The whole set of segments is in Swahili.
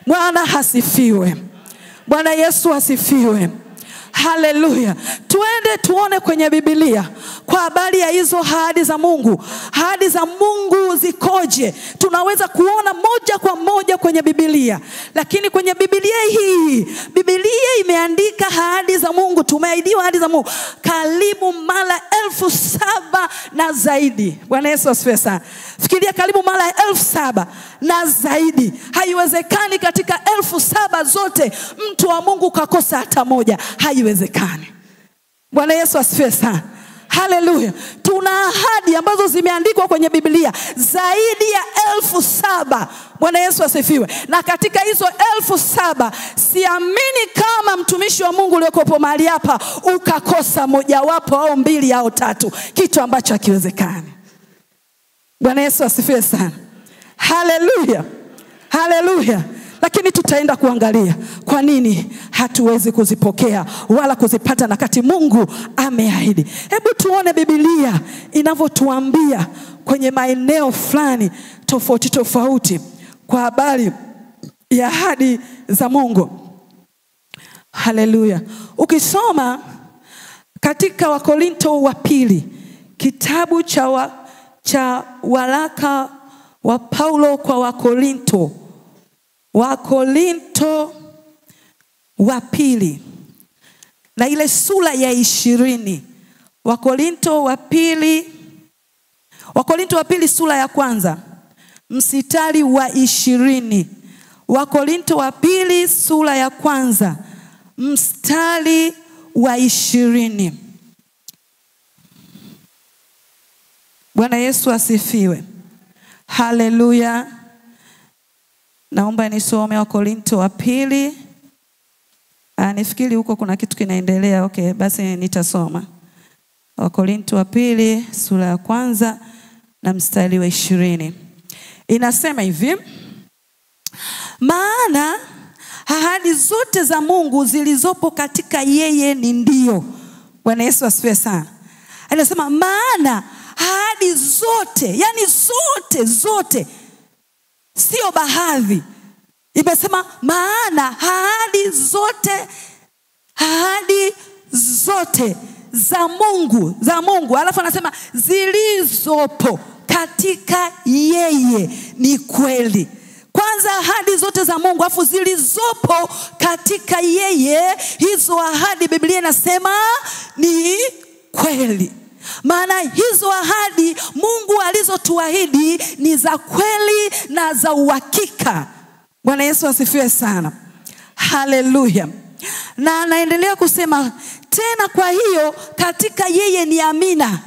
Bwana hasifiwe. Bwana Yesu asifiwe. Haleluya. Tuende tuone kwenye Biblia kwa habari ya hizo ahadi za Mungu. Ahadi za Mungu zikoje? Tunaweza kuona moja kwa moja kwenye Biblia. Lakini kwenye Biblia hii, Biblia imeandika ahadi za Mungu. Tumeahidiwa ahadi za Mungu karibu mara 7,000 na zaidi. Bwana Yesu asifiwe sana. Fikiria, karibu mara 7,000 na zaidi. Haiwezekani katika 7,000 zote mtu wa Mungu kakosa hata moja. Haiwezekani. Bwana Yesu asifiwe sana. Haleluya. Tuna ahadi ambazo zimeandikwa kwenye Biblia zaidi ya 7,000. Bwana Yesu asifiwe. Na katika hizo 7,000, siamini kama mtumishi wa Mungu uliokopo mahali hapa ukakosa mojawapo au mbili au tatu, kitu ambacho hakiwezekani. Bwana Yesu asifiwe sana. Haleluya. Haleluya. Lakini tutaenda kuangalia kwa nini hatuwezi kuzipokea wala kuzipata na kati Mungu ameahidi. Hebu tuone Biblia inavyotuambia kwenye maeneo fulani tofauti tofauti kwa habari ya ahadi za Mungu. Haleluya. Ukisoma katika Wakorinto wa pili, kitabu cha waraka wa Paulo kwa Wakorinto, Wakorinto wa pili na ile sura ya 20. Wakorinto wa pili, Wakorinto wa pili sura ya kwanza mstari wa 20. Wakorinto wa pili sura ya kwanza mstari wa 20. Bwana Yesu asifiwe. Haleluya. Naomba nisome Wakorinto wa pili. Nifikiri huko kuna kitu kinaendelea. Okay, basi nitasoma. Wakorinto wa pili sura ya kwanza na mstari wa 20. Inasema hivi: maana ahadi zote za Mungu zilizopo katika yeye ni ndio. Bwana Yesu asifiwe sana. Anasema maana ahadi zote, yani zote zote, sio baadhi. Imesema maana ahadi zote, ahadi zote za Mungu, za Mungu. Alafu anasema zilizopo katika yeye ni kweli. Kwanza ahadi zote za Mungu, afu zilizopo katika yeye, hizo ahadi Biblia inasema ni kweli. Maana hizo ahadi Mungu alizotuahidi ni za kweli na za uhakika. Bwana Yesu asifiwe sana. Haleluya. Na anaendelea kusema tena, kwa hiyo katika yeye ni amina.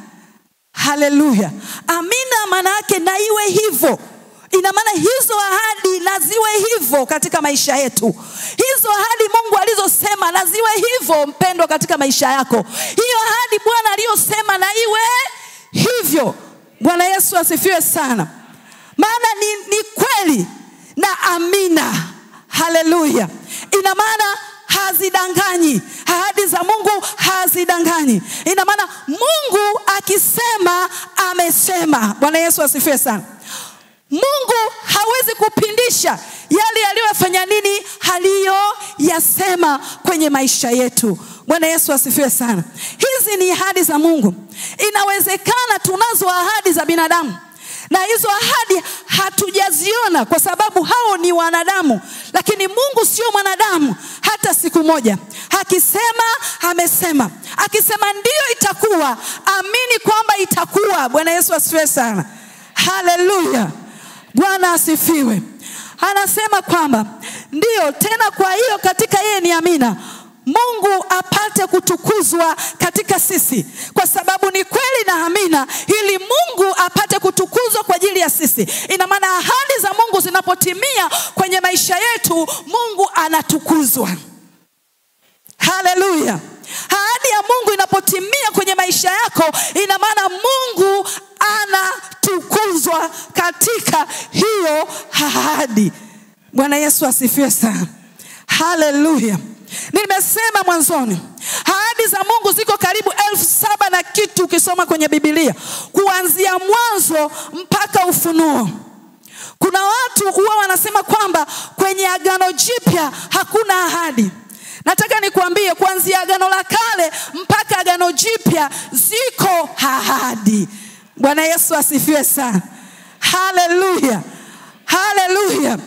Haleluya. Amina maana yake na iwe hivyo. Ina maana hizo ahadi na ziwe hivyo katika maisha yetu. Hizo ahadi Mungu alizosema na ziwe hivyo, mpendwa, katika maisha yako. Hiyo ahadi Bwana aliyosema na iwe hivyo. Bwana Yesu asifiwe sana. Maana ni kweli na amina. Haleluya. Ina maana hazidanganyi. Ahadi za Mungu hazidanganyi. Ina maana Mungu akisema amesema. Bwana Yesu asifiwe sana. Mungu hawezi kupindisha yale aliyofanya nini, aliyoyasema kwenye maisha yetu. Bwana Yesu asifiwe sana. Hizi ni ahadi za Mungu. Inawezekana tunazo ahadi za binadamu, na hizo ahadi hatujaziona kwa sababu hao ni wanadamu. Lakini Mungu sio mwanadamu hata siku moja. Akisema amesema. Akisema ndio itakuwa, amini kwamba itakuwa. Bwana Yesu asifiwe sana. Haleluya. Bwana asifiwe. Anasema kwamba ndio tena, kwa hiyo katika yeye ni amina, Mungu apate kutukuzwa katika sisi, kwa sababu ni kweli na amina, ili Mungu apate kutukuzwa kwa ajili ya sisi. Ina maana ahadi za Mungu zinapotimia kwenye maisha yetu, Mungu anatukuzwa. Haleluya. Ahadi ya Mungu inapotimia kwenye maisha yako, ina maana Mungu anatukuzwa katika hiyo ahadi. Bwana Yesu asifiwe sana. Haleluya. Nimesema mwanzoni, ahadi za Mungu ziko karibu 7,000 na kitu ukisoma kwenye Biblia, kuanzia Mwanzo mpaka Ufunuo. Kuna watu huwa wanasema kwamba kwenye Agano Jipya hakuna ahadi. Nataka nikuambie kuanzia Agano la Kale mpaka Agano Jipya ziko ahadi. Bwana Yesu asifiwe sana. Haleluya. Haleluya.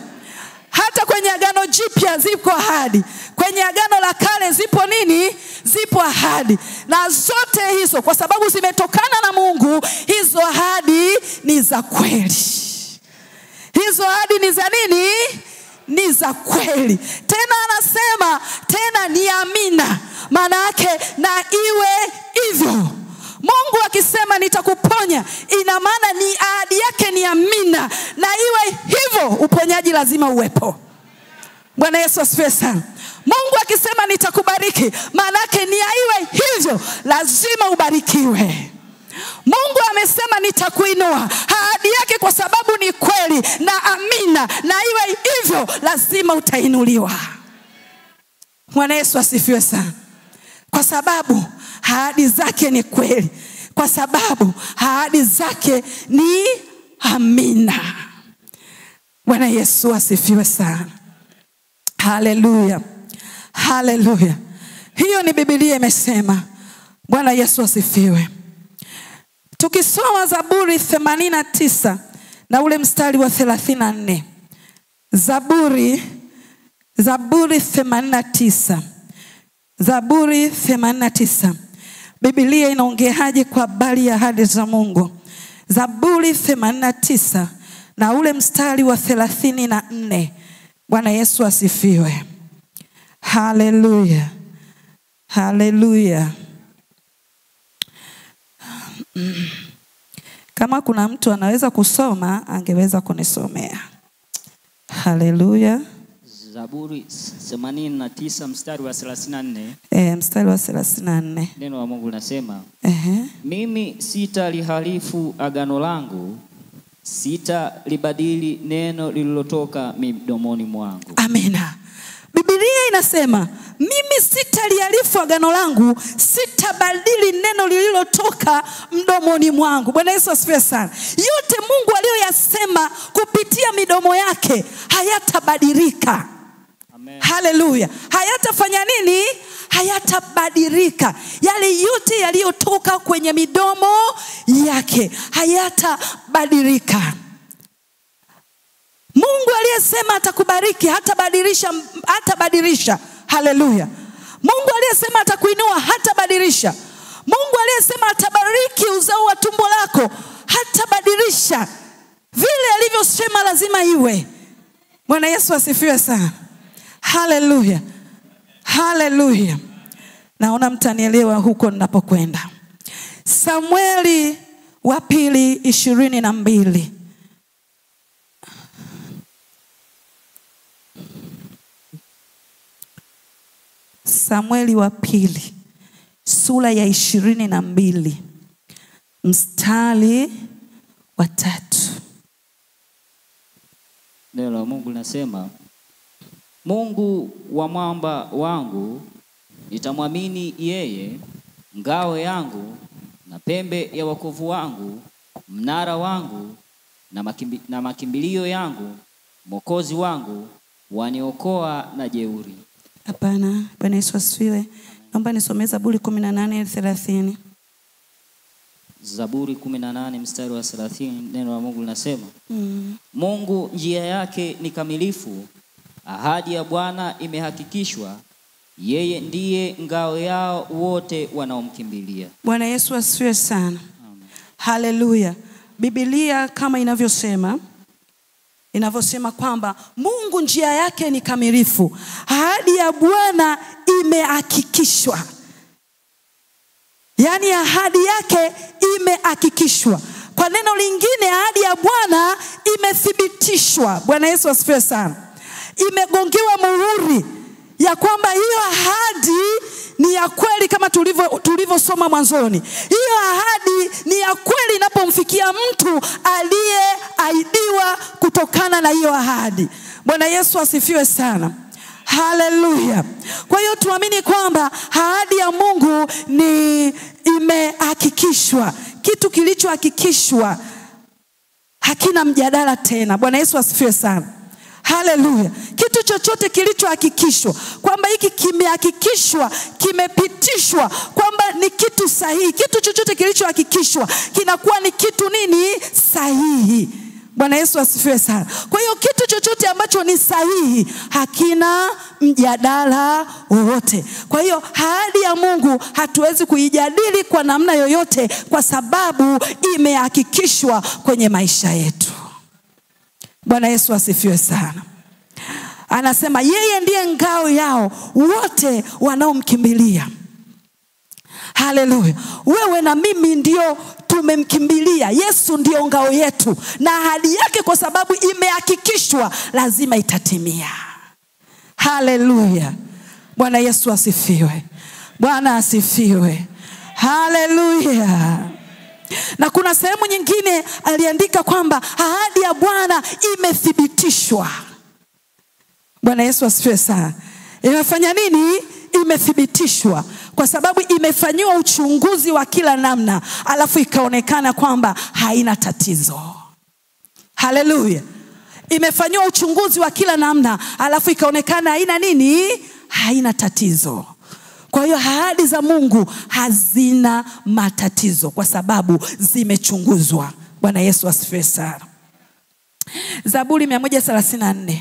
Hata kwenye Agano Jipya zipo ahadi. Kwenye Agano la Kale zipo nini? Zipo ahadi. Na zote hizo kwa sababu zimetokana na Mungu, hizo ahadi ni za kweli. Hizo ahadi ni za nini? Ni za kweli. Tena anasema tena ni amina. Maana yake na iwe hivyo. Mungu akisema nitakuponya, ina maana ni ahadi yake ni amina, na iwe hivyo, uponyaji lazima uwepo. Bwana Yesu asifiwe sana. Mungu akisema nitakubariki, maana yake ni iwe hivyo, lazima ubarikiwe. Mungu amesema nitakuinua, ahadi yake kwa sababu ni kweli na amina, na iwe hivyo, lazima utainuliwa. Bwana Yesu asifiwe sana. Kwa sababu ahadi zake ni kweli, kwa sababu ahadi zake ni amina. Bwana Yesu asifiwe sana. Haleluya. Haleluya. Hiyo ni Biblia imesema. Bwana Yesu asifiwe. Tukisoma Zaburi 89 na ule mstari wa 34. Zaburi 89. Zaburi 89. Biblia inaongeaje kwa habari ya ahadi za Mungu? Zaburi 89 na ule mstari wa 34. Bwana Yesu asifiwe. Haleluya. Haleluya. Kama kuna mtu anaweza kusoma, angeweza kunisomea. Haleluya. Zaburi 89 mstari wa 34. Mstari wa 34. Neno la Mungu linasema, mimi sitalihalifu agano langu, sitalibadili neno lililotoka midomoni mwangu. Amina. Biblia inasema, mimi sitalihalifu agano langu, sitabadili neno lililotoka mdomoni mwangu. Bwana Yesu asifiwe sana. Yote Mungu aliyoyasema kupitia midomo yake hayatabadilika. Amen. Haleluya. Hayatafanya nini? Hayatabadilika. Yale yote yaliyotoka kwenye midomo yake hayatabadilika. Mungu aliyesema atakubariki hatabadilisha, hatabadilisha. Haleluya. Mungu aliyesema atakuinua hatabadilisha. Mungu aliyesema atabariki uzao wa tumbo lako hatabadilisha. Vile alivyosema lazima iwe. Bwana Yesu asifiwe sana. Haleluya. Haleluya. Naona mtanielewa huko ninapokwenda. Samueli wa pili 22. Samueli wa pili sura ya 22 mstari wa 3. Neno la Mungu linasema, Mungu wa mwamba wangu, nitamwamini yeye, ngao yangu na pembe ya wokovu wangu, mnara wangu na makimbilio yangu, Mwokozi wangu, waniokoa na jeuri. Hapana. Bwana Yesu asifiwe. Naomba nisomee Zaburi 18:30. Zaburi 18 mstari wa 30, neno la Mungu linasema, Mungu njia yake ni kamilifu, ahadi ya Bwana imehakikishwa, yeye ndiye ngao yao wote wanaomkimbilia. Bwana Yesu asifiwe sana. Haleluya. Biblia kama inavyosema kwamba Mungu njia yake ni kamilifu, ahadi ya Bwana imehakikishwa. Yaani ahadi yake imehakikishwa. Kwa neno lingine, ahadi ya Bwana imethibitishwa. Bwana Yesu asifiwe sana. Imegongewa muhuri ya kwamba hiyo ahadi ni ya kweli, kama tulivyosoma mwanzoni. Hiyo ahadi ni ya kweli inapomfikia mtu aliyeahidiwa kutokana na hiyo ahadi. Bwana Yesu asifiwe sana. Haleluya. Kwa hiyo tuamini kwamba ahadi ya Mungu ni imehakikishwa. Kitu kilichohakikishwa Hakina mjadala tena. Bwana Yesu asifiwe sana. Haleluya. Kitu chochote kilichohakikishwa kwamba hiki kimehakikishwa, kimepitishwa kwamba ni kitu sahihi, kitu chochote kilichohakikishwa kinakuwa ni kitu nini? Sahihi. Bwana Yesu asifiwe sana. Kwa hiyo kitu chochote ambacho ni sahihi hakina mjadala wowote. Kwa hiyo ahadi ya Mungu hatuwezi kuijadili kwa namna yoyote, kwa sababu imehakikishwa kwenye maisha yetu. Bwana Yesu asifiwe sana. Anasema yeye ndiye ngao yao wote wanaomkimbilia. Haleluya. Wewe na mimi ndio tumemkimbilia. Yesu ndio ngao yetu, na ahadi yake kwa sababu imehakikishwa lazima itatimia. Haleluya. Bwana Yesu asifiwe. Bwana asifiwe. Haleluya. Na kuna sehemu nyingine aliandika kwamba ahadi ya Bwana imethibitishwa. Bwana Yesu asifiwe sana. Imefanya nini? Imethibitishwa, kwa sababu imefanyiwa uchunguzi wa kila namna, alafu ikaonekana kwamba haina tatizo. Haleluya. Imefanyiwa uchunguzi wa kila namna, alafu ikaonekana haina nini? Haina tatizo. Kwa hiyo ahadi za Mungu hazina matatizo kwa sababu zimechunguzwa. Bwana Yesu asifiwe sana. Zaburi 134.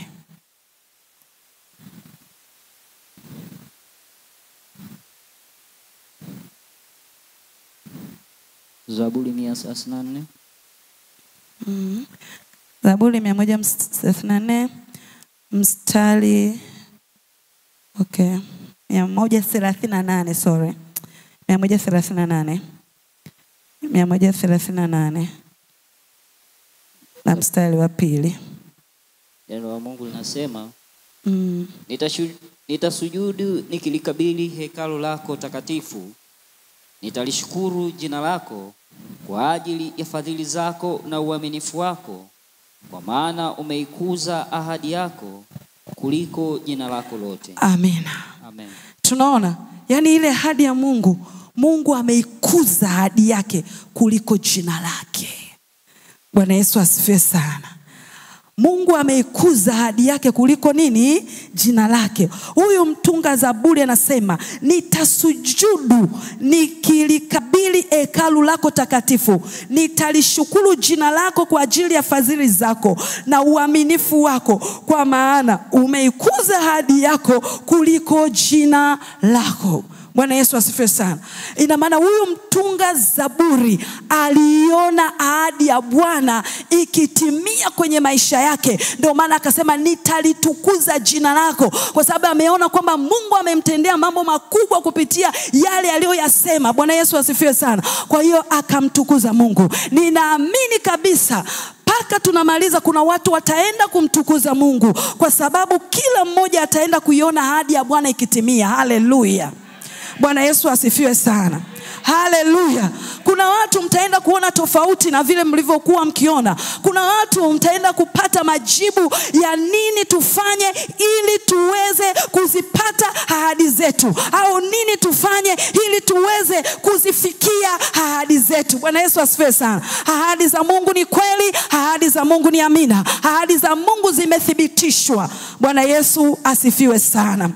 Zaburi 134. Zaburi 134 mstari okay 138, sorry. 138. 138. Na mstari wa pili. Neno la Mungu linasema, nitasujudu nikilikabili hekalu lako takatifu. Nitalishukuru jina lako kwa ajili ya fadhili zako na uaminifu wako, kwa maana umeikuza ahadi yako kuliko jina lako lote. Amina. Amen. Tunaona, yani ile ahadi ya Mungu, Mungu ameikuza ahadi yake kuliko jina lake. Bwana Yesu asifiwe sana. Mungu ameikuza ahadi yake kuliko nini? Jina lake. Huyu mtunga Zaburi anasema, nitasujudu nikilikabili hekalu lako takatifu. Nitalishukuru jina lako kwa ajili ya fadhili zako na uaminifu wako, kwa maana umeikuza ahadi yako kuliko jina lako. Bwana Yesu asifiwe sana. Ina maana huyu mtunga Zaburi aliona ahadi ya Bwana ikitimia kwenye maisha yake. Ndio maana akasema nitalitukuza jina lako, kwa sababu ameona kwamba Mungu amemtendea mambo makubwa kupitia yale aliyoyasema. Bwana Yesu asifiwe sana. Kwa hiyo akamtukuza Mungu. Ninaamini kabisa mpaka tunamaliza kuna watu wataenda kumtukuza Mungu, kwa sababu kila mmoja ataenda kuiona ahadi ya Bwana ikitimia. Haleluya. Bwana Yesu asifiwe sana. Haleluya. Kuna watu mtaenda kuona tofauti na vile mlivyokuwa mkiona. Kuna watu mtaenda kupata majibu ya nini tufanye ili tuweze kuzipata ahadi zetu, au nini tufanye ili tuweze kuzifikia ahadi zetu. Bwana Yesu asifiwe sana. Ahadi za Mungu ni kweli, ahadi za Mungu ni amina. Ahadi za Mungu zimethibitishwa. Bwana Yesu asifiwe sana.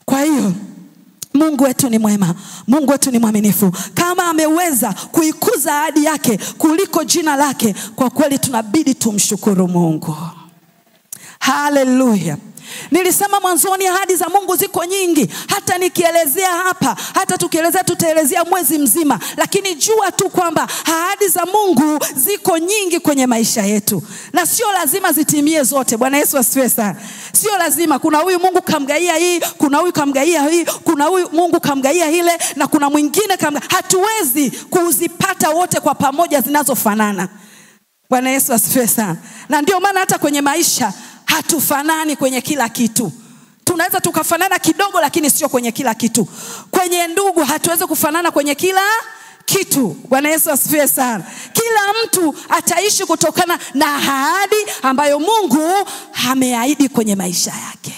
Kwa hiyo Mungu wetu ni mwema. Mungu wetu ni mwaminifu. Kama ameweza kuikuza ahadi yake kuliko jina lake, kwa kweli tunabidi tumshukuru Mungu. Haleluya. Nilisema mwanzoni ahadi za Mungu ziko nyingi. Hata nikielezea hapa, hata tukielezea tutaelezea mwezi mzima. Lakini jua tu kwamba ahadi za Mungu ziko nyingi kwenye maisha yetu. Na sio lazima zitimie zote. Bwana Yesu asifiwe sana. Sio lazima. Kuna huyu Mungu kamgaia hii, kuna huyu kamgaia hii, kuna huyu Mungu kamgaia ile, na kuna mwingine kamgaia. Hatuwezi kuzipata wote kwa pamoja zinazofanana. Bwana Yesu asifiwe sana. Na ndio maana hata kwenye maisha hatufanani kwenye kila kitu. Tunaweza tukafanana kidogo lakini sio kwenye kila kitu. Kwenye ndugu hatuwezi kufanana kwenye kila kitu. Bwana Yesu asifiwe sana. Kila mtu ataishi kutokana na ahadi ambayo Mungu ameahidi kwenye maisha yake.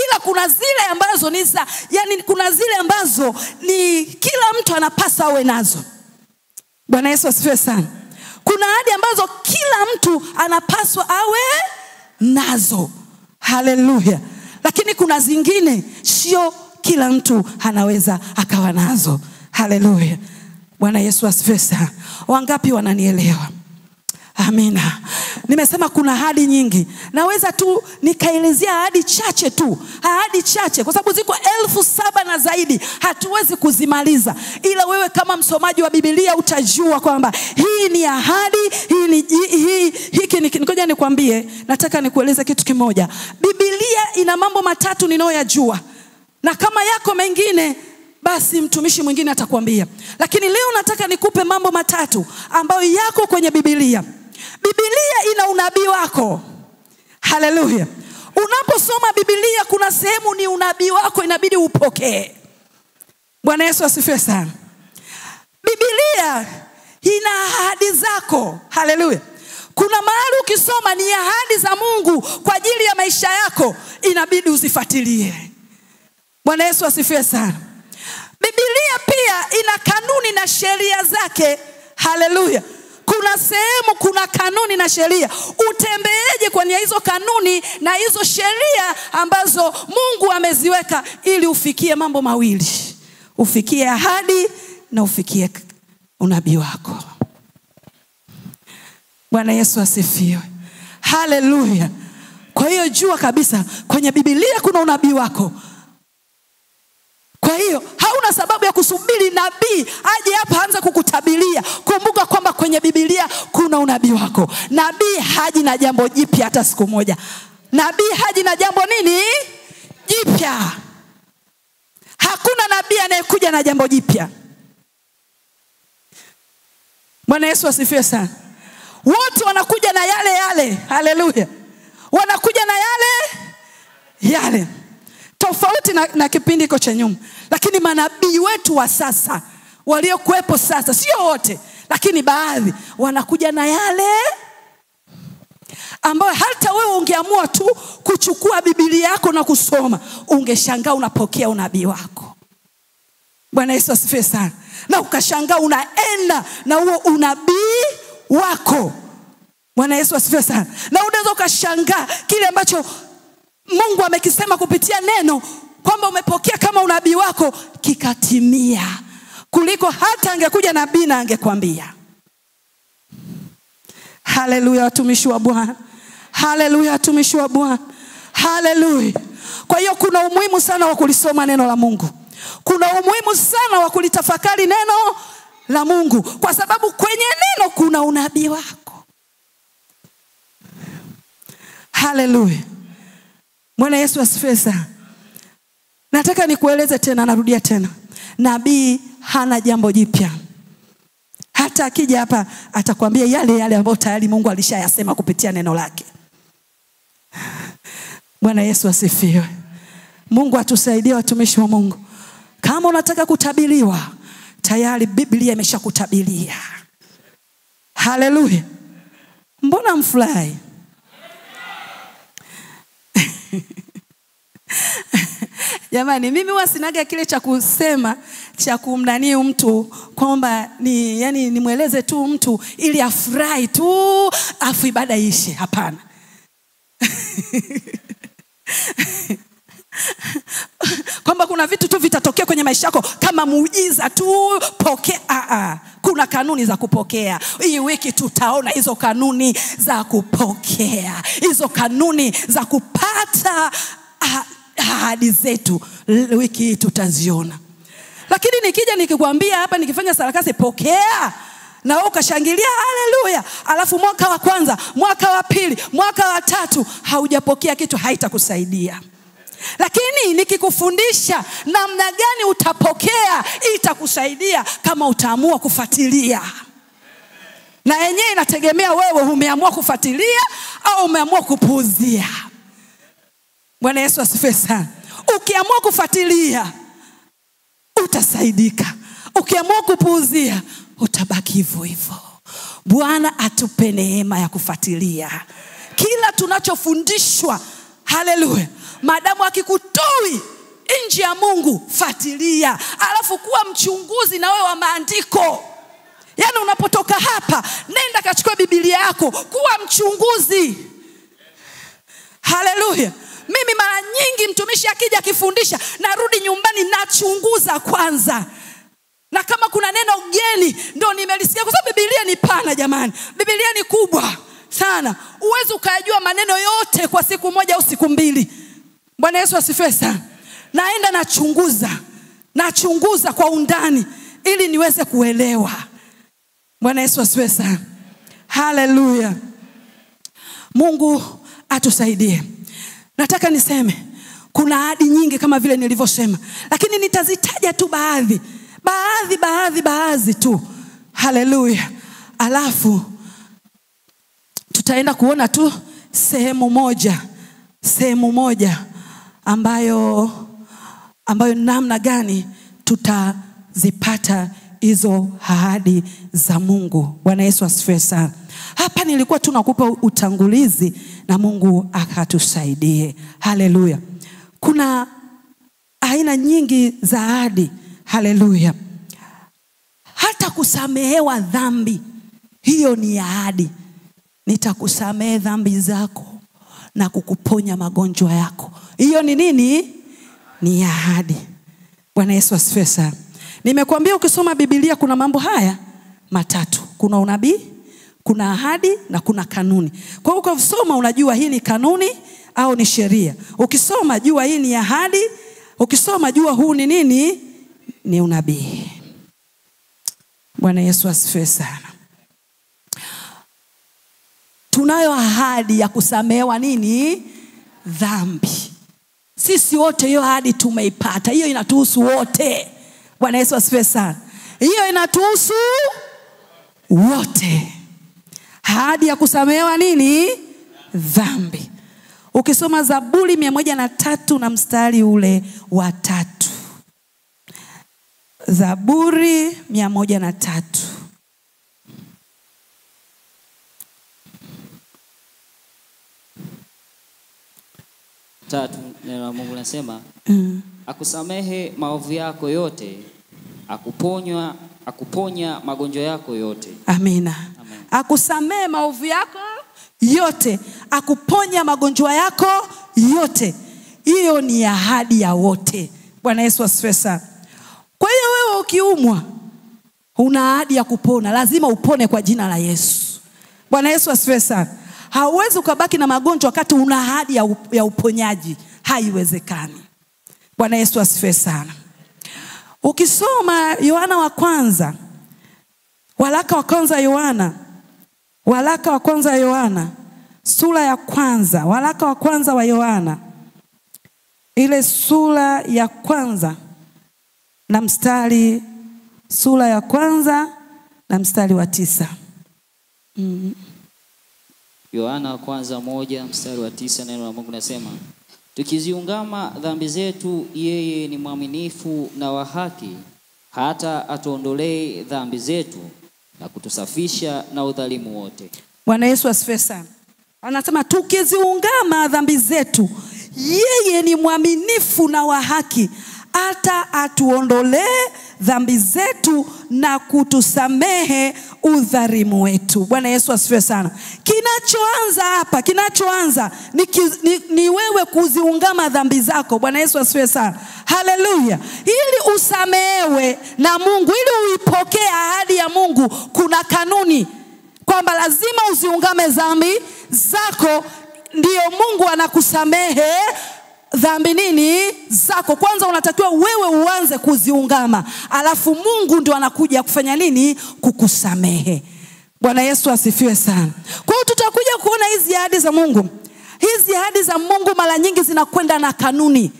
Ila kuna zile ambazo ni za, yani kuna zile ambazo ni kila mtu anapasa awe nazo. Bwana Yesu asifiwe sana. Kuna ahadi ambazo kila mtu anapaswa awe nazo. Haleluya. Lakini kuna zingine sio kila mtu anaweza akawa nazo. Haleluya. Bwana Yesu asifiwe sana. Wangapi wananielewa? Amina. Nimesema kuna ahadi nyingi. Naweza tu nikaelezea ahadi chache tu. Ahadi chache kwa sababu ziko 7,000 na zaidi. Hatuwezi kuzimaliza. Ila wewe kama msomaji wa Biblia utajua kwamba hii ni ahadi, hii ni hii hiki ni. Ngoja nikwambie, nataka nikueleze kitu kimoja. Biblia ina mambo matatu ninayoyajua. Na kama yako mengine basi mtumishi mwingine atakwambia. Lakini leo nataka nikupe mambo matatu ambayo yako kwenye Biblia. Biblia ina unabii wako. Haleluya. Unaposoma Biblia kuna sehemu ni unabii wako, inabidi upokee. Bwana Yesu asifiwe sana. Biblia ina ahadi zako. Haleluya. Kuna mahali ukisoma ni ahadi za Mungu kwa ajili ya maisha yako, inabidi uzifuatilie. Bwana Yesu asifiwe sana. Biblia pia ina kanuni na sheria zake. Haleluya. Kuna sehemu kuna kanuni na sheria. Utembeeje kwenye hizo kanuni na hizo sheria ambazo Mungu ameziweka ili ufikie mambo mawili? Ufikie ahadi na ufikie unabii wako. Bwana Yesu asifiwe. Haleluya. Kwa hiyo jua kabisa kwenye Biblia kuna unabii wako. Kwa hiyo hauna sababu ya kusubiri nabii aje hapa aanze kukutabilia. Kumbuka kwamba kwenye Biblia kuna unabii wako. Nabii haji na jambo jipya hata siku moja. Nabii haji na jambo nini? Jipya. Hakuna nabii anayekuja na jambo jipya. Bwana Yesu asifiwe sana. Wote wanakuja na yale yale. Haleluya. Wanakuja na yale yale. Tofauti na kipindi iko cha nyuma. Lakini manabii wetu wa sasa, waliokuwepo sasa, sio wote, lakini baadhi wanakuja na yale ambayo hata wewe ungeamua tu kuchukua Biblia yako na kusoma, ungeshangaa unapokea unabii wako. Bwana Yesu asifiwe sana. Na ukashangaa unaenda na huo unabii wako. Bwana Yesu asifiwe sana. Na unaweza ukashangaa kile ambacho Mungu amekisema kupitia neno kwamba umepokea kama unabii wako kikatimia, kuliko hata angekuja nabii na angekwambia. Haleluya watumishi wa Bwana. Haleluya watumishi wa Bwana. Haleluya. Kwa hiyo kuna umuhimu sana wa kulisoma neno la Mungu. Kuna umuhimu sana wa kulitafakari neno la Mungu, kwa sababu kwenye neno kuna unabii wako. Haleluya. Bwana Yesu asifiwe sana. Nataka nikueleze tena, narudia tena. Nabii hana jambo jipya. Hata akija hapa atakwambia yale yale ambayo tayari Mungu alishayasema kupitia neno lake. Bwana Yesu asifiwe. Mungu atusaidie watumishi wa Mungu. Kama unataka kutabiriwa, tayari Biblia imeshakutabilia. Haleluya. Mbona mfurahi? Jamani, mimi huwa sinaga kile cha kusema cha kumnani mtu kwamba ni yani nimueleze tu mtu ili afurahi tu afu ibada ishe. Hapana. Kwamba kuna vitu tu vitatokea kwenye maisha yako kama muujiza tu, pokea. Kuna kanuni za kupokea. Hii wiki tutaona hizo kanuni za kupokea, hizo kanuni za kupata ahadi zetu. Wiki hii tutaziona. Lakini nikija nikikwambia hapa nikifanya sarakasi pokea, na wewe ukashangilia haleluya, alafu mwaka wa kwanza, mwaka wa pili, mwaka wa tatu haujapokea kitu, haitakusaidia. Lakini nikikufundisha namna gani utapokea, itakusaidia kama utaamua kufuatilia. Na yenyewe inategemea wewe umeamua kufuatilia au umeamua kupuuzia. Bwana Yesu asifiwe sana. Ukiamua kufuatilia utasaidika. Ukiamua kupuuzia utabaki hivyo hivyo. Bwana atupe neema ya kufuatilia kila tunachofundishwa. Haleluya. Maadamu akikutoi nje ya Mungu, fuatilia. Alafu kuwa mchunguzi na wewe wa maandiko. Yaani unapotoka hapa, nenda kachukue Biblia yako, kuwa mchunguzi. Haleluya. Mimi mara nyingi mtumishi akija akifundisha, narudi nyumbani nachunguza kwanza. Na kama kuna neno geni ndio nimelisikia, kwa sababu Biblia ni pana jamani. Biblia ni kubwa sana. Uwezi ukayajua maneno yote kwa siku moja au siku mbili. Bwana Yesu asifiwe sana. Naenda nachunguza. Nachunguza kwa undani ili niweze kuelewa. Bwana Yesu asifiwe sana. Haleluya. Mungu atusaidie. Nataka niseme kuna ahadi nyingi kama vile nilivyosema, lakini nitazitaja tu baadhi. Baadhi tu. Haleluya. Alafu tutaenda kuona tu sehemu moja. Sehemu moja ambayo namna gani tutazipata hizo ahadi za Mungu. Bwana Yesu asifiwe sana. Hapa nilikuwa tunakupa utangulizi na Mungu akatusaidie. Haleluya. Kuna aina nyingi za ahadi. Haleluya. Hata kusamehewa dhambi, hiyo ni ahadi. Nitakusamehe dhambi zako na kukuponya magonjwa yako. Hiyo ni nini? Ni ahadi. Bwana Yesu asifiwe sana. Nimekuambia ukisoma Biblia kuna mambo haya matatu. Kuna unabii, kuna ahadi na kuna kanuni. Kwa hiyo ukisoma unajua hii ni kanuni au ni sheria. Ukisoma jua hii ni ahadi, ukisoma jua huu ni nini? Ni unabii. Bwana Yesu asifiwe sana. Tunayo ahadi ya kusamehewa nini? Dhambi. Sisi wote hiyo ahadi tumeipata. Hiyo inatuhusu wote. Bwana Yesu asifiwe sana. Hiyo inatuhusu wote. Ahadi ya kusamehewa nini? Dhambi. Ukisoma Zaburi 103 na mstari ule wa 3. Zaburi 103. Tatu, neno la Mungu linasema, akusamehe maovu yako yote, akuponya magonjwa yako yote. Amina. Amen. Akusamehe maovu yako yote, akuponya magonjwa yako yote. Hiyo ni ahadi ya wote. Bwana Yesu asifiwe sana. Kwa hiyo wewe ukiumwa, una ahadi ya kupona, lazima upone kwa jina la Yesu. Bwana Yesu asifiwe sana. Hauwezi ukabaki na magonjwa wakati una ahadi ya uponyaji. Haiwezekani. Bwana Yesu asifiwe sana. Ukisoma Yohana wa kwanza, waraka wa kwanza Yohana, waraka wa kwanza Yohana, sura ya kwanza, waraka wa kwanza wa Yohana, ile sura ya kwanza na mstari, sura ya kwanza na mstari wa 9. Yohana wa kwanza 1 mstari wa 9, neno la Mungu nasema, tukiziungama dhambi zetu, yeye ni mwaminifu na wa haki hata atuondolee dhambi zetu na kutusafisha na udhalimu wote. Bwana Yesu asifiwe sana. Anasema tukiziungama dhambi zetu, yeye ni mwaminifu na wa haki hata atuondolee dhambi zetu na kutusamehe udhalimu wetu. Bwana Yesu asifiwe sana. Kinachoanza hapa, kinachoanza ni wewe kuziungama dhambi zako. Bwana Yesu asifiwe sana. Haleluya. Ili usamehewe na Mungu, ili uipokee ahadi ya Mungu, kuna kanuni kwamba lazima uziungame dhambi zako, ndio Mungu anakusamehe dhambi nini zako. Kwanza unatakiwa wewe uanze kuziungama, alafu Mungu ndio anakuja kufanya nini? Kukusamehe. Bwana Yesu asifiwe sana. Kwa hiyo tutakuja kuona hizi ahadi za Mungu. Hizi ahadi za Mungu mara nyingi zinakwenda na kanuni.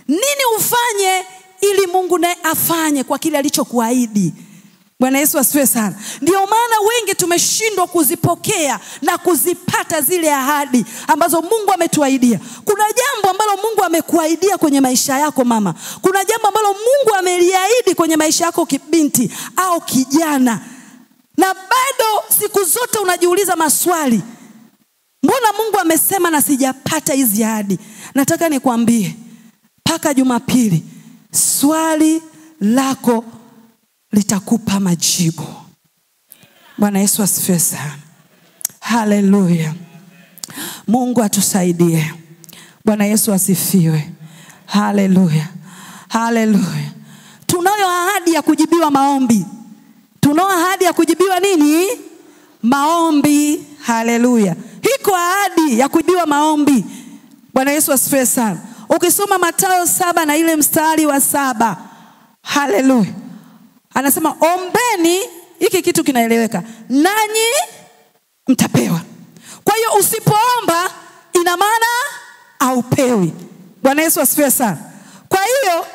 Nini ufanye ili Mungu naye afanye kwa kile alichokuahidi? Bwana Yesu asifiwe sana. Ndio maana wengi tumeshindwa kuzipokea na kuzipata zile ahadi ambazo Mungu ametuahidia. Kuna jambo ambalo Mungu amekuahidia kwenye maisha yako mama. Kuna jambo ambalo Mungu ameliahidi kwenye maisha yako kibinti au kijana. Na bado siku zote unajiuliza maswali. Mbona Mungu amesema na sijapata hizi ahadi? Nataka nikwambie, paka Jumapili swali lako litakupa majibu. Bwana Yesu asifiwe sana. Haleluya. Mungu atusaidie. Bwana Yesu asifiwe. Haleluya. Haleluya. Tunayo ahadi ya kujibiwa maombi. Tunayo ahadi ya kujibiwa nini? Maombi. Haleluya. Hiko ahadi ya kujibiwa maombi. Bwana Yesu asifiwe sana. Ukisoma Mathayo 7 na ile mstari wa 7. Haleluya. Anasema ombeni, hiki kitu kinaeleweka, nanyi mtapewa. Kwa hiyo usipoomba ina maana haupewi. Bwana Yesu asifiwe sana. Kwa hiyo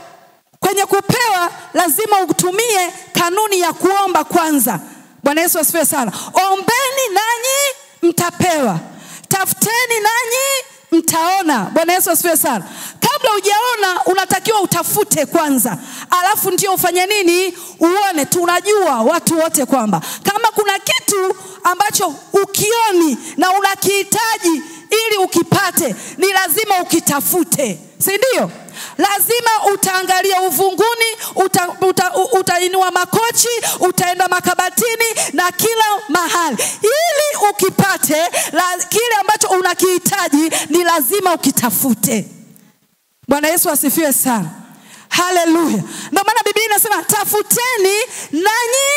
kwenye kupewa lazima utumie kanuni ya kuomba kwanza. Bwana Yesu asifiwe sana. Ombeni nanyi mtapewa. Tafuteni nanyi mtaona. Bwana Yesu asifiwe sana. Kabla hujaona unatakiwa utafute kwanza, alafu ndio ufanye nini? Uone. Tunajua watu wote kwamba kama kuna kitu ambacho ukioni na unakihitaji ili ukipate, ni lazima ukitafute, si ndio? Lazima utaangalia uvunguni, utainua makochi, utaenda makabatini na kila mahali. Ili ukipate kile ambacho unakihitaji ni lazima ukitafute. Bwana Yesu asifiwe sana. Haleluya. Ndio maana Biblia inasema tafuteni nanyi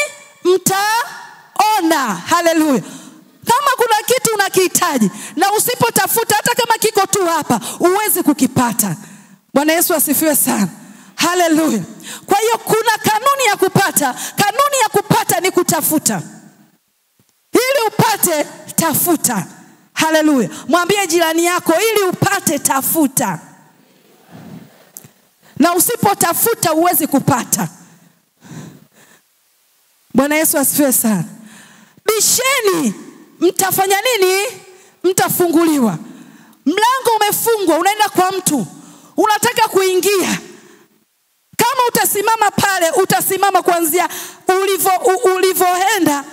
mtaona. Haleluya. Kama kuna kitu unakihitaji na usipotafuta, hata kama kiko tu hapa, huwezi kukipata. Bwana Yesu asifiwe sana. Haleluya. Kwa hiyo kuna kanuni ya kupata. Kanuni ya kupata ni kutafuta. Ili upate, tafuta. Haleluya. Mwambie jirani yako, ili upate tafuta. Na usipotafuta huwezi kupata. Bwana Yesu asifiwe sana. Bisheni, mtafanya nini? Mtafunguliwa. Mlango umefungwa, unaenda kwa mtu, unataka kuingia. Kama utasimama pale, utasimama kuanzia ulivoenda.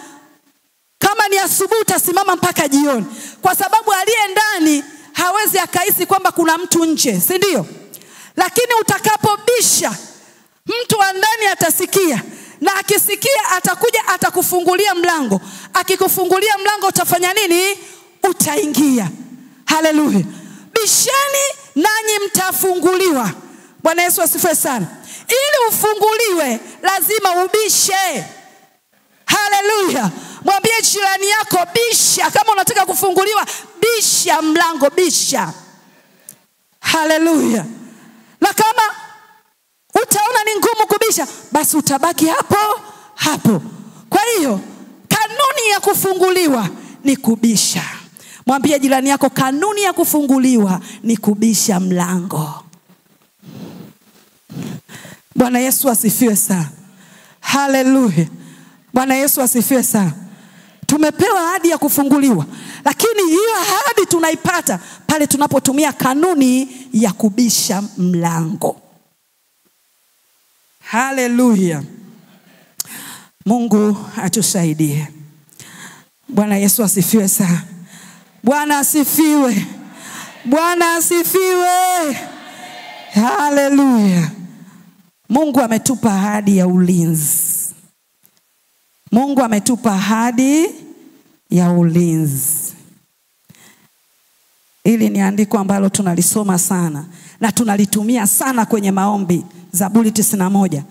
Kama ni asubuhi utasimama mpaka jioni. Kwa sababu aliye ndani hawezi akahisi kwamba kuna mtu nje, si ndio? Lakini utakapobisha, mtu wa ndani atasikia. Na akisikia atakuja, atakufungulia mlango. Akikufungulia mlango utafanya nini? Utaingia. Haleluya. Bisheni nanyi mtafunguliwa. Bwana Yesu asifiwe sana. Ili ufunguliwe lazima ubishe. Haleluya. Mwambie jirani yako, bisha. Kama unataka kufunguliwa, bisha mlango, bisha. Haleluya. Na kama utaona ni ngumu kubisha, basi utabaki hapo hapo. Kwa hiyo kanuni ya kufunguliwa ni kubisha. Mwambie jirani yako, kanuni ya kufunguliwa ni kubisha mlango. Bwana Yesu asifiwe sana. Haleluya. Bwana Yesu asifiwe sana. Tumepewa ahadi ya kufunguliwa, lakini hiyo ahadi tunaipata pale tunapotumia kanuni ya kubisha mlango. Haleluya. Mungu atusaidie. Bwana Yesu asifiwe sana. Bwana asifiwe. Bwana asifiwe. Haleluya. Mungu ametupa ahadi ya ulinzi. Mungu ametupa ahadi ya ulinzi. Hili ni andiko ambalo tunalisoma sana na tunalitumia sana kwenye maombi. Zaburi 91.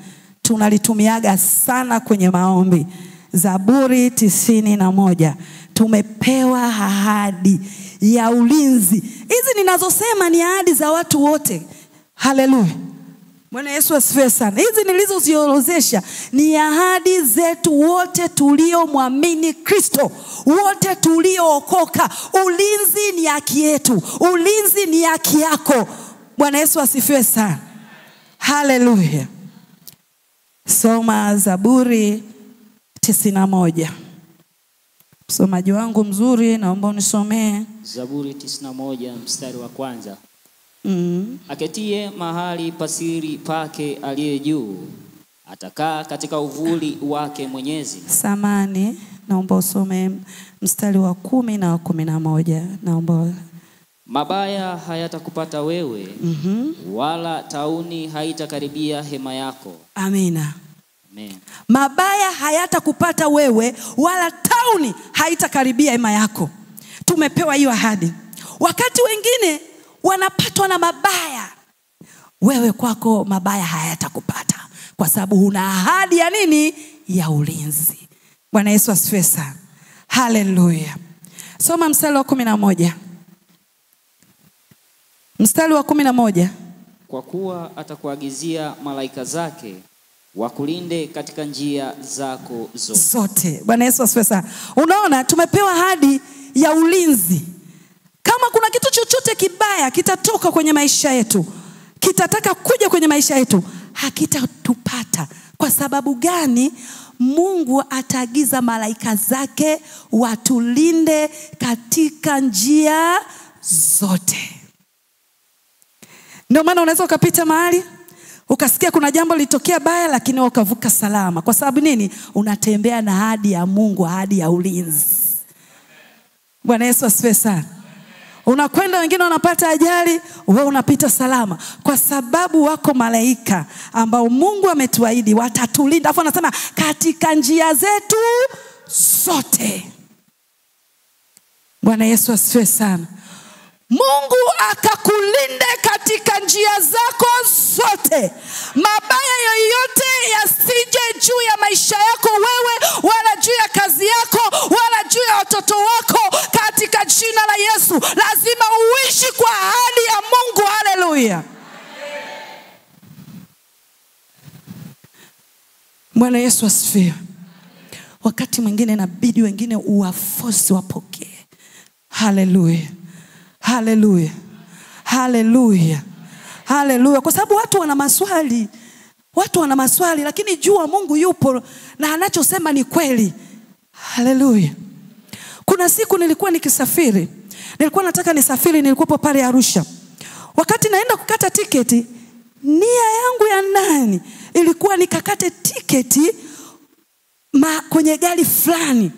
Tunalitumiaga sana kwenye maombi. Zaburi 91. Tumepewa ahadi ya ulinzi. Hizi ninazosema ni ahadi za watu wote. Haleluya. Bwana Yesu asifiwe sana. Hizi nilizoziorodhesha ni ahadi zetu wote tuliomwamini Kristo, wote tuliookoka. Ulinzi ni haki yetu. Ulinzi ni haki yako. Bwana Yesu asifiwe sana. Haleluya. Soma Zaburi 91. Msomaji wangu mzuri, naomba unisomee. Zaburi 91 mstari wa kwanza. Aketie mahali pasiri pake aliye juu, atakaa katika uvuli wake Mwenyezi. Samani, naomba usome mstari wa 10 na wa 11. Naomba. Mabaya hayatakupata wewe, wala tauni haitakaribia hema yako. Amina. Amen. Mabaya hayatakupata wewe, wala tauni haitakaribia hema yako. Tumepewa hiyo ahadi. Wakati wengine wanapatwa na mabaya, wewe kwako mabaya hayatakupata, kwa sababu una ahadi ya nini? Ya ulinzi. Bwana Yesu asifiwe sana. Haleluya. Soma mstari wa 11. Mstari wa 11. Kwa kuwa atakuagizia malaika zake wakulinde katika njia zako zote. Bwana Yesu asifiwe sana. Unaona, tumepewa ahadi ya ulinzi. Kama kuna kitu chochote kibaya kitatoka kwenye maisha yetu, kitataka kuja kwenye maisha yetu, hakitatupata. Kwa sababu gani? Mungu ataagiza malaika zake watulinde katika njia zote. Ndio maana unaweza ukapita mahali ukasikia kuna jambo lilitokea baya, lakini ukavuka salama. Kwa sababu nini? Unatembea na ahadi ya Mungu, ahadi ya ulinzi. Bwana Yesu asifiwe sana. Unakwenda, wengine wanapata ajali, wewe unapita salama, kwa sababu wako malaika ambao Mungu ametuahidi watatulinda. Alafu anasema katika njia zetu zote. Bwana Yesu asifiwe sana. Mungu akakulinde katika njia zako zote. Mabaya yoyote yasije juu ya maisha yako wewe, wala juu ya kazi yako, wala juu ya watoto wako, katika jina la Yesu. Lazima uishi kwa ahadi ya Mungu. Haleluya. Bwana Yesu asifiwe. Wakati mwingine inabidi wengine uwaforce wapokee. Haleluya. Haleluya. Haleluya. Haleluya. Kwa sababu watu wana maswali. Watu wana maswali, lakini jua Mungu yupo na anachosema ni kweli. Haleluya. Kuna siku nilikuwa nikisafiri. Nilikuwa nataka nisafiri, nilikuwa pale Arusha. Wakati naenda kukata tiketi, nia yangu ya ndani ilikuwa nikakate tiketi kwenye gari fulani.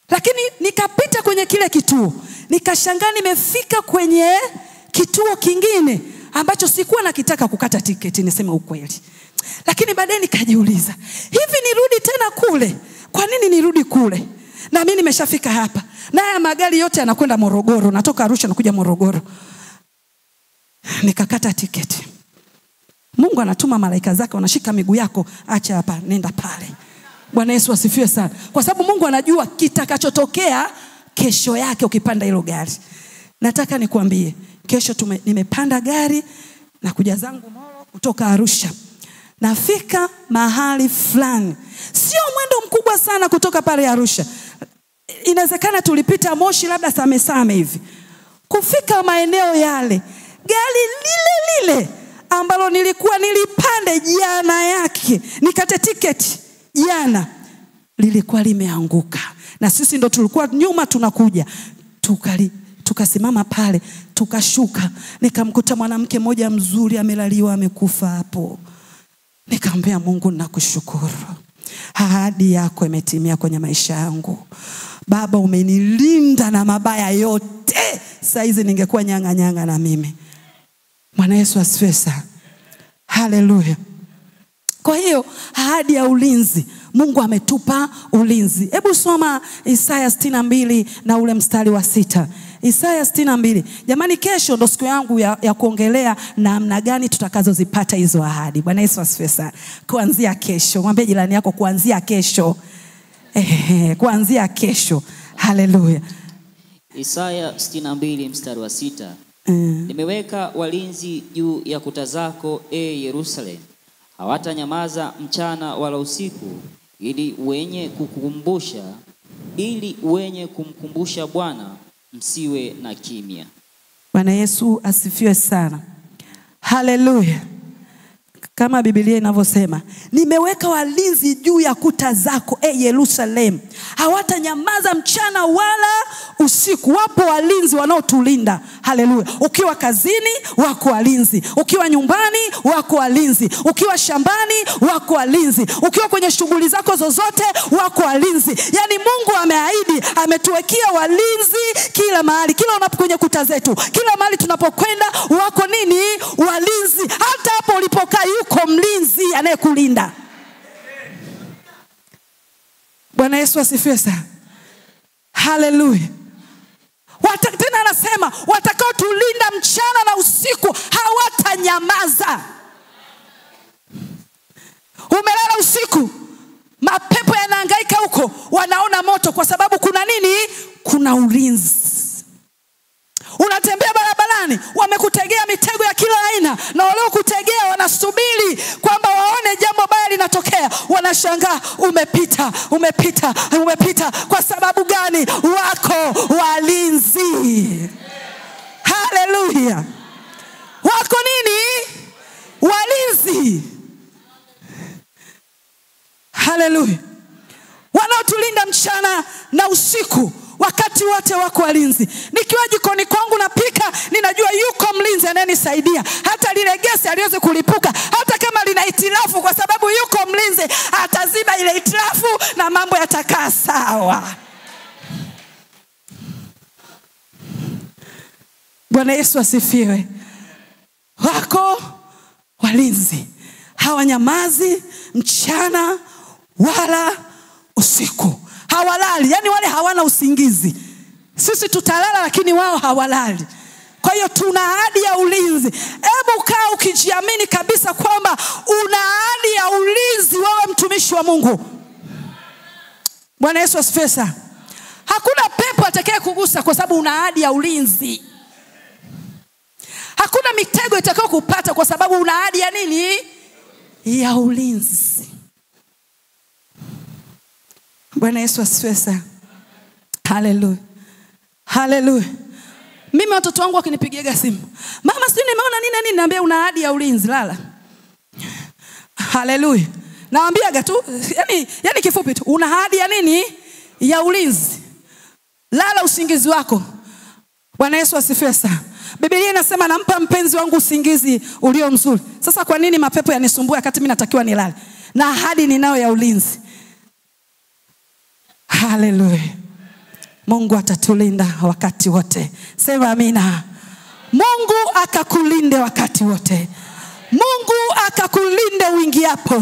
Lakini nikapita kwenye kile kituo, nikashangaa nimefika kwenye kituo kingine ambacho sikuwa nakitaka kukata tiketi, niseme ukweli. Lakini baadaye nikajiuliza, hivi nirudi tena kule? Kwa nini nirudi kule? Na mimi nimeshafika hapa. Na haya magari yote yanakwenda Morogoro, natoka Arusha nakuja Morogoro. Nikakata tiketi. Mungu anatuma malaika zake, wanashika miguu yako, acha hapa, nenda pale. Bwana Yesu asifiwe sana. Kwa sababu Mungu anajua kitakachotokea kesho yake ukipanda hilo gari. Nataka nikwambie, kesho nimepanda gari na kuja zangu Moro kutoka Arusha. Nafika mahali fulani. Sio mwendo mkubwa sana kutoka pale Arusha. Inawezekana tulipita Moshi labda Same Same hivi. Kufika maeneo yale, gari lile lile ambalo nilikuwa nilipande jana yake, nikate tiketi jana, lilikuwa limeanguka. Na sisi ndo tulikuwa nyuma tunakuja. Tukasimama pale, tukashuka. Nikamkuta mwanamke mmoja mzuri amelaliwa, amekufa hapo. Nikamwambia Mungu, nakushukuru. Ahadi yako imetimia kwenye maisha yangu. Baba, umenilinda na mabaya yote. Saizi ningekuwa nyanga nyanga na mimi. Bwana Yesu asifiwe sana. Haleluya. Kwa hiyo ahadi ya ulinzi, Mungu ametupa ulinzi. Hebu soma Isaya 62 na ule mstari wa 6. Isaya 62. Jamani, kesho ndo siku yangu ya kuongelea namna gani tutakazozipata hizo ahadi. Bwana Yesu asifiwe sana. Kuanzia kesho, mwambie jirani yako kuanzia kesho. Kuanzia kesho. Haleluya. Isaya 62 mstari wa 6. Nimeweka walinzi juu ya kuta zako, e Yerusalemu. Hawatanyamaza mchana wala usiku, ili wenye kumkumbusha Bwana msiwe na kimya. Bwana Yesu asifiwe sana. Haleluya. Kama Biblia inavyosema, nimeweka walinzi juu ya kuta zako, e Yerusalemu. Hawatanyamaza mchana wala usiku. Wapo walinzi wanaotulinda. Haleluya. Ukiwa kazini wako walinzi, ukiwa nyumbani wako walinzi, ukiwa shambani wako walinzi, ukiwa kwenye shughuli zako zozote wako walinzi. Yani Mungu ameahidi, ametuwekea walinzi kila mahali, kila unapo kwenye kuta zetu, kila mahali tunapokwenda wako nini? Walinzi. Hata hapo ulipokaa yuko mlinzi anayekulinda. Bwana Yesu asifiwe sana. Haleluya. Tena anasema watakao tulinda mchana na usiku hawatanyamaza. Umelala usiku, mapepo yanahangaika huko, wanaona moto kwa sababu kuna nini? Kuna ulinzi. Unatembea barabarani, wamekutegea mitego ya kila aina, na waliokutegea wanasubiri kwamba waone jambo baya linatokea. Wanashangaa, umepita, umepita, umepita. Kwa sababu gani? Wako walinzi. Haleluya. Wako nini? Walinzi. Haleluya. Wanaotulinda mchana na usiku, wakati wote wako walinzi. Nikiwa jikoni kwangu napika, ninajua yuko mlinzi anayenisaidia. Hata lile gesi aliweze kulipuka, hata kama lina itilafu, kwa sababu yuko mlinzi ataziba ile itilafu na mambo yatakaa sawa. Bwana Yesu asifiwe. Wako walinzi, hawanyamazi mchana wala usiku. Hawalali, yani wale hawana usingizi. Sisi tutalala lakini wao hawalali. Kwa hiyo tuna ahadi ya ulinzi. Hebu kaa ukijiamini kabisa kwamba una ahadi ya ulinzi wewe mtumishi wa Mungu. Bwana Yesu asifiwe sana. Hakuna pepo atakaye kugusa kwa sababu una ahadi ya ulinzi. Hakuna mitego itakayo kupata kwa sababu una ahadi ya nini? Ya ulinzi. Bwana Yesu asifiwe sana. Haleluya. Haleluya. Mimi watoto wangu wakinipigia simu, mama sijui nimeona nini nini, naambia una ahadi ya ulinzi, lala. Haleluya. Naambiaga tu, yani kifupi tu, una ahadi ya nini? Ya ulinzi. Lala usingizi wako. Bwana Yesu asifiwe sana. Biblia inasema nampa mpenzi wangu usingizi ulio mzuri. Sasa kwa nini mapepo yanisumbua wakati mimi natakiwa nilale? Na ahadi ninayo ya ulinzi. Haleluya. Mungu atatulinda wakati wote. Sema amina. Mungu akakulinde wakati wote. Mungu akakulinde uingiapo.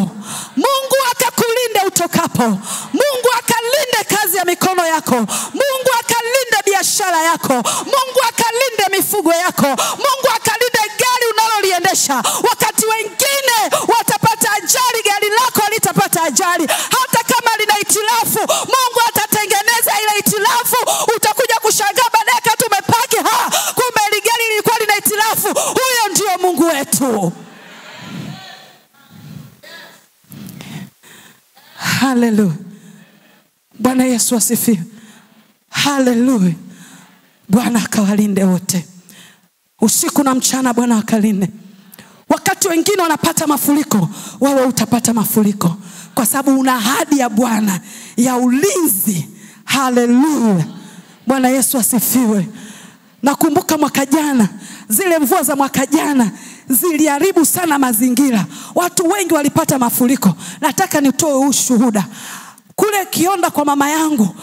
Mungu akakulinde utokapo. Mungu akalinde kazi ya mikono yako. Mungu akalinde biashara yako. Mungu akalinde mifugo yako. Mungu akalinde gari unaloliendesha. Wakati wengine watapata ajali, gari lako litapata ajali. Hata kama lina itilafu, Mungu atatengeneza ile itilafu. Utakuja kushangaa baadaye kama tumepaki, kumbe ile gari lilikuwa lina itilafu. Huyo ndio Mungu wetu. Haleluya. Bwana Yesu asifiwe. Haleluya. Bwana akawalinde wote. Usiku na mchana Bwana akalinde. Wakati wengine wanapata mafuriko, wewe utapata mafuriko kwa sababu una ahadi ya Bwana ya ulinzi. Haleluya. Bwana Yesu asifiwe. Nakumbuka mwaka jana, zile mvua za mwaka jana ziliharibu sana mazingira. Watu wengi walipata mafuriko. Nataka nitoe ushuhuda. Kule Kionda kwa mama yangu,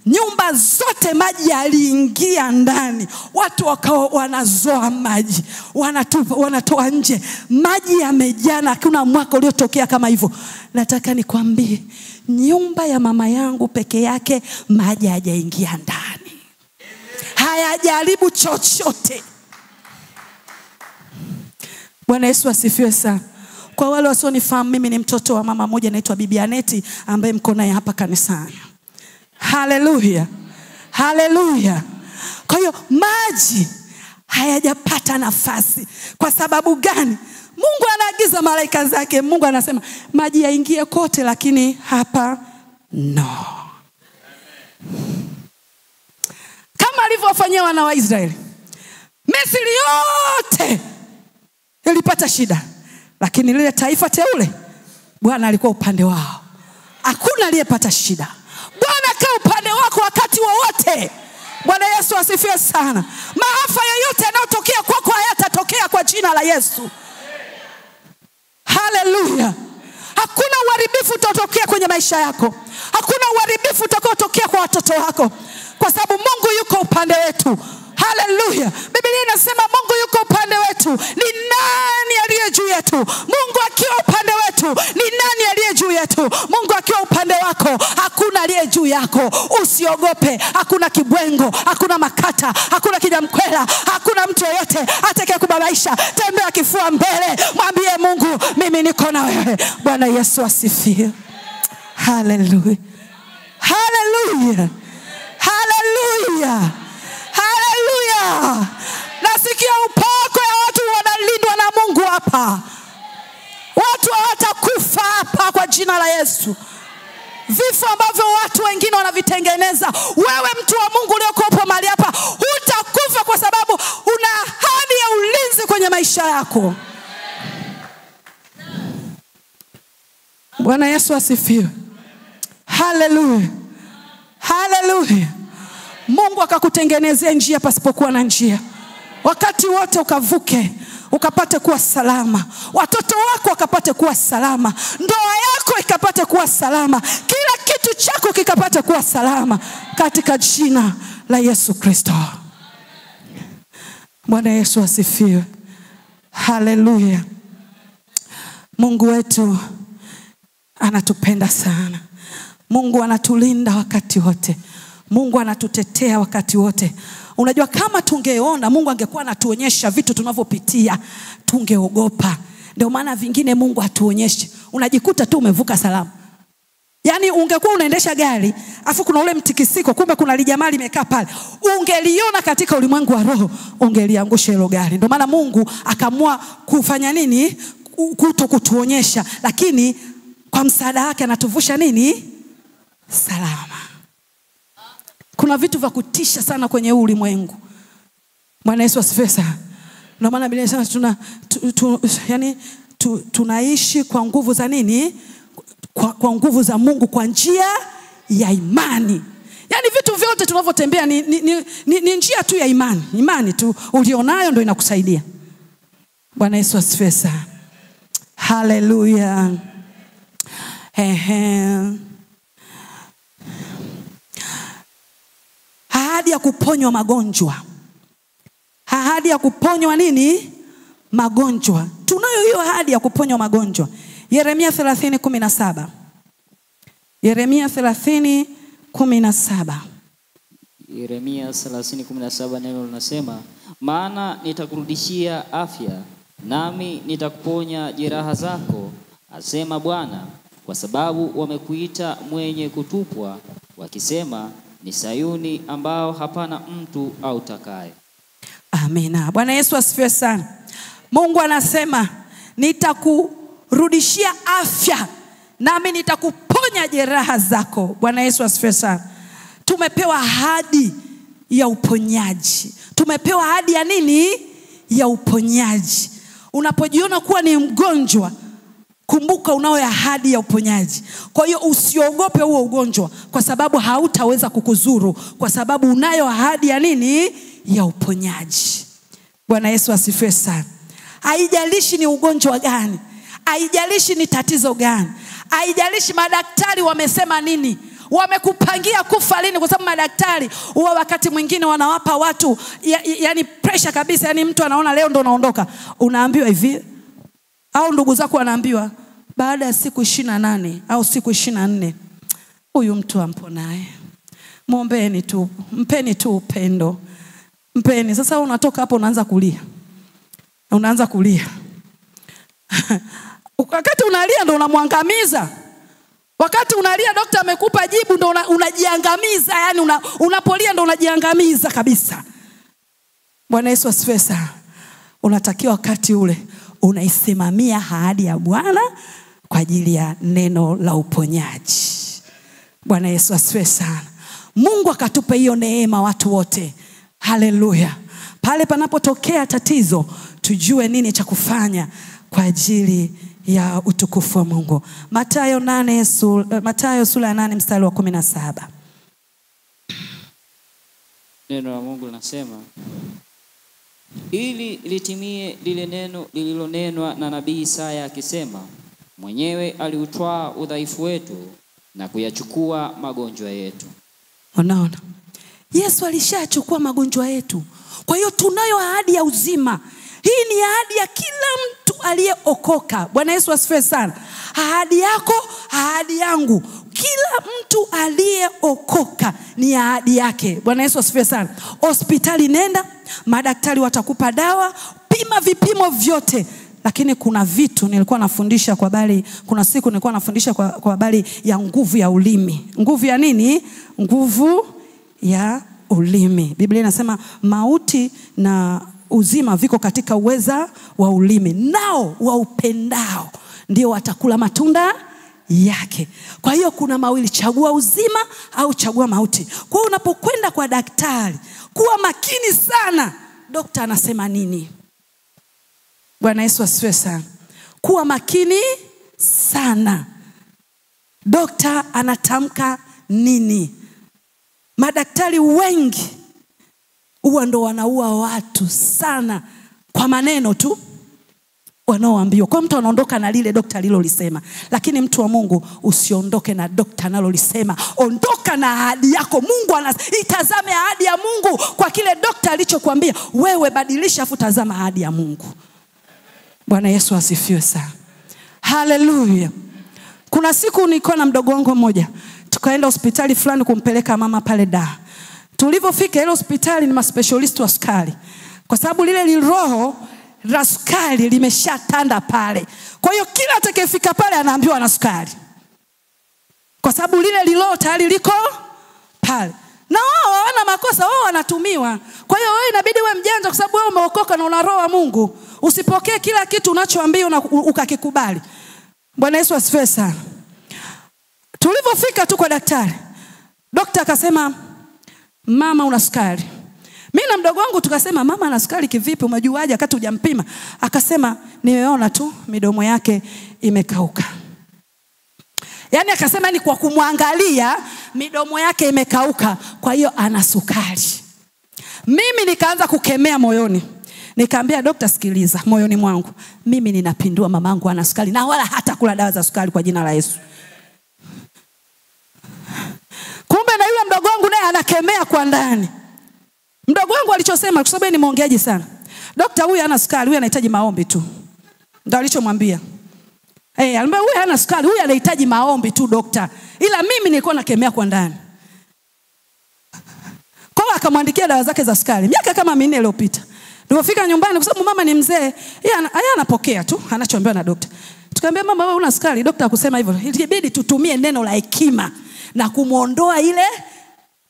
nyumba zote maji yaliingia ndani. Watu wakawa wanazoa maji, wanatupa, wanatoa nje. Maji yamejaa, hakuna mwaka uliotokea kama hivyo. Nataka nikwambie, nyumba ya mama yangu peke yake maji hayajaingia ndani. Hayajaribu chochote. Bwana Yesu asifiwe sana. Kwa wale wasionifahamu, mimi ni mtoto wa mama mmoja anaitwa Bibi Aneti ambaye mko naye hapa kanisani. Haleluya. Haleluya. Kwa hiyo maji hayajapata nafasi. Kwa sababu gani? Mungu anaagiza malaika zake. Mungu anasema maji yaingie kote, lakini hapa no. Kama alivyowafanyia wana wa Israeli. Misri yote ilipata shida, lakini lile taifa teule Bwana alikuwa upande wao. Hakuna aliyepata shida. Bwana kaa upande wako wakati wowote. Bwana Yesu asifiwe sana. Maafa yoyote yanayotokea kwako hayatatokea kwa jina la Yesu. Haleluya. Hakuna uharibifu utatokea kwenye maisha yako. Hakuna uharibifu utakaotokea kwa watoto wako, kwa sababu Mungu yuko upande wetu. Haleluya. Biblia Biblia inasema Mungu yuko upande wetu, ni nani aliye juu yetu? Mungu akiwa upande wetu, ni nani aliye juu yetu? Mungu akiwa upande wako, hakuna aliye juu yako. Usiogope, hakuna kibwengo, hakuna makata, hakuna kijamkwela, hakuna mtu yeyote atakayekubabaisha. Tembea kifua mbele, mwambie Mungu, mimi niko na wewe. Bwana Yesu asifiwe. Hallelujah. Hallelujah. Hallelujah. Hallelujah. Nasikia upako ya watu wanalindwa na Mungu hapa. Watu hawatakufa hapa kwa jina la Yesu. Vifo ambavyo watu wengine wanavitengeneza, wewe mtu wa Mungu uliokuwa mahali hapa, hutakufa kwa sababu una ahadi ya ulinzi kwenye maisha yako. Bwana Yesu asifiwe. Hallelujah. Hallelujah. Mungu akakutengenezea njia pasipokuwa na njia. Wakati wote ukavuke, ukapate kuwa salama. Watoto wako wakapate kuwa salama. Ndoa yako ikapate kuwa salama. Kila kitu chako kikapate kuwa salama katika jina la Yesu Kristo. Bwana Yesu asifiwe. Hallelujah. Mungu wetu anatupenda sana. Mungu anatulinda wakati wote. Mungu anatutetea wakati wote. Unajua, kama tungeona Mungu angekuwa anatuonyesha vitu tunavyopitia, tungeogopa. Ndio maana vingine Mungu hatuonyeshi. Unajikuta tu umevuka salama. Yaani ungekuwa unaendesha gari, afu kuna ule mtikisiko, kumbe kuna lijamaa limekaa pale. Ungeliona katika ulimwengu wa roho, ungeliangusha hilo gari. Ndio maana Mungu akaamua kufanya nini? Kuto kutuonyesha, lakini kwa msaada wake anatuvusha nini? Salama. Kuna vitu vya kutisha sana kwenye ulimwengu. Bwana Yesu asifiwe sana. Ndio maana Biblia inasema tunaishi kwa nguvu za nini? Kwa nguvu za Mungu kwa njia ya imani. Yaani vitu vyote tunavyotembea ni njia tu ya imani. Imani tu ulionayo ndio inakusaidia. Bwana Yesu asifiwe sana. Hallelujah. Ehe. Ahadi ya kuponywa magonjwa. Ahadi ya kuponywa nini? Magonjwa. Tunayo hiyo ahadi ya kuponywa magonjwa. Yeremia 30:17. Yeremia 30:17. Yeremia 30:17 neno linasema, maana nitakurudishia afya, nami nitakuponya jeraha zako, asema Bwana, kwa sababu wamekuita mwenye kutupwa, wakisema ni Sayuni ambao hapana mtu autakaye. Amina. Bwana Yesu asifiwe sana. Mungu anasema nitakurudishia afya, nami nitakuponya jeraha zako. Bwana Yesu asifiwe sana. Tumepewa ahadi ya uponyaji. Tumepewa ahadi ya nini? Ya uponyaji. Unapojiona kuwa ni mgonjwa, kumbuka unao ahadi ya uponyaji. Kwa hiyo usiogope huo ugonjwa, kwa sababu hautaweza kukuzuru, kwa sababu unayo ahadi ya nini? Ya uponyaji. Bwana Yesu asifiwe sana. Haijalishi ni ugonjwa gani, haijalishi ni tatizo gani, haijalishi madaktari wamesema nini, wamekupangia kufa lini, kwa sababu madaktari huwa wakati mwingine wanawapa watu yani pressure kabisa, yani mtu anaona leo ndo naondoka. Unaambiwa hivi, au ndugu zako wanaambiwa baada ya siku 28 au siku 24 huyu mtu amponaye, muombeeni tu, mpeni tu upendo, mpeni. Sasa unatoka hapo unaanza kulia. Unaanza kulia. Wakati unalia ndo unamwangamiza. Wakati unalia daktari amekupa jibu ndo unajiangamiza, yani unapolia ndo unajiangamiza kabisa. Bwana Yesu asifiwe sana. Unatakiwa wakati ule unaisimamia ahadi ya Bwana kwa ajili ya neno la uponyaji. Bwana Yesu asifiwe sana. Mungu akatupe hiyo neema watu wote. Haleluya. Pale panapotokea tatizo, tujue nini cha kufanya kwa ajili ya utukufu wa Mungu. Mathayo sura ya 8 mstari wa 17. Neno la Mungu linasema, ili litimie lile neno lililonenwa na nabii Isaya akisema, mwenyewe aliutwaa udhaifu wetu na kuyachukua magonjwa yetu. Unaona? Yesu alishachukua magonjwa yetu. Kwa hiyo tunayo ahadi ya uzima. Hii ni ahadi ya kila mtu aliyeokoka. Bwana Yesu asifiwe sana. Ahadi yako, ahadi yangu. Kila mtu aliyeokoka ni ahadi yake. Bwana Yesu asifiwe sana. Hospitali nenda, madaktari watakupa dawa, pima vipimo vyote. Lakini kuna vitu nilikuwa nafundisha kwa habari, kuna siku nilikuwa nafundisha kwa habari ya nguvu ya ulimi. Nguvu ya nini? Nguvu ya ulimi. Biblia inasema mauti na uzima viko katika uweza wa ulimi, nao waupendao ndio watakula matunda yake. Kwa hiyo kuna mawili, chagua uzima au chagua mauti. Kwa hiyo unapokwenda kwa daktari, kuwa makini sana, dokta anasema nini. Bwana Yesu asifiwe sana. Kuwa makini sana, dokta anatamka nini. Madaktari wengi huwa ndo wanaua watu sana kwa maneno tu wanaoambiwa. Kwa mtu anaondoka na lile dokta alilolisema. Lakini mtu wa Mungu, usiondoke na dokta analolisema. Ondoka na ahadi yako. Mungu itazame ahadi ya Mungu kwa kile dokta alichokuambia. Wewe badilisha afu tazama ahadi ya Mungu. Bwana Yesu asifiwe sana. Haleluya. Kuna siku nilikuwa na mdogo wangu mmoja, tukaenda hospitali fulani kumpeleka mama pale da. Tulipofika ile hospitali ni ma specialist wa sukari. Kwa sababu lile liroho la sukari limeshatanda pale. Kwa hiyo kila atakayefika pale anaambiwa ana sukari. Kwa sababu lile liroho tayari liko pale. Na wao hawana makosa, wao wanatumiwa. Kwa hiyo wewe inabidi wewe mjanja, kwa sababu wewe umeokoka na una roho wa Mungu. Usipokee kila kitu unachoambiwa na ukakikubali. Bwana Yesu asifiwe sana. Tulipofika tu kwa daktari, daktari akasema mama una sukari. Mimi na mdogo wangu tukasema mama ana sukari kivipi, umejuaje wakati hujampima? Akasema nimeona tu midomo yake imekauka. Yaani akasema ni kwa kumwangalia midomo yake imekauka, kwa hiyo ana sukari. Mimi nikaanza kukemea moyoni. Nikaambia daktari, sikiliza, moyoni mwangu mimi ninapindua mamangu ana sukari na wala hata kula dawa za sukari kwa jina la Yesu. Kumbe na yule mdogo wangu naye anakemea kwa ndani. Mdogo wangu alichosema, kwa sababu ni mwongeaji sana, daktari huyu ana sukari, huyu anahitaji maombi tu. Ndio alichomwambia. Alimwambia huyu hana sukari, huyu anahitaji maombi tu daktari. Ila mimi nilikuwa nakemea kwa ndani. Kwa hiyo akamwandikia dawa zake za sukari miaka kama 4 iliyopita. Nilipofika nyumbani, kwa sababu mama ni mzee, yeye anapokea tu anachoambiwa na daktari. Tukamwambia mama wewe una sukari, daktari akusema hivyo. Ilibidi tutumie neno la hekima na kumuondoa ile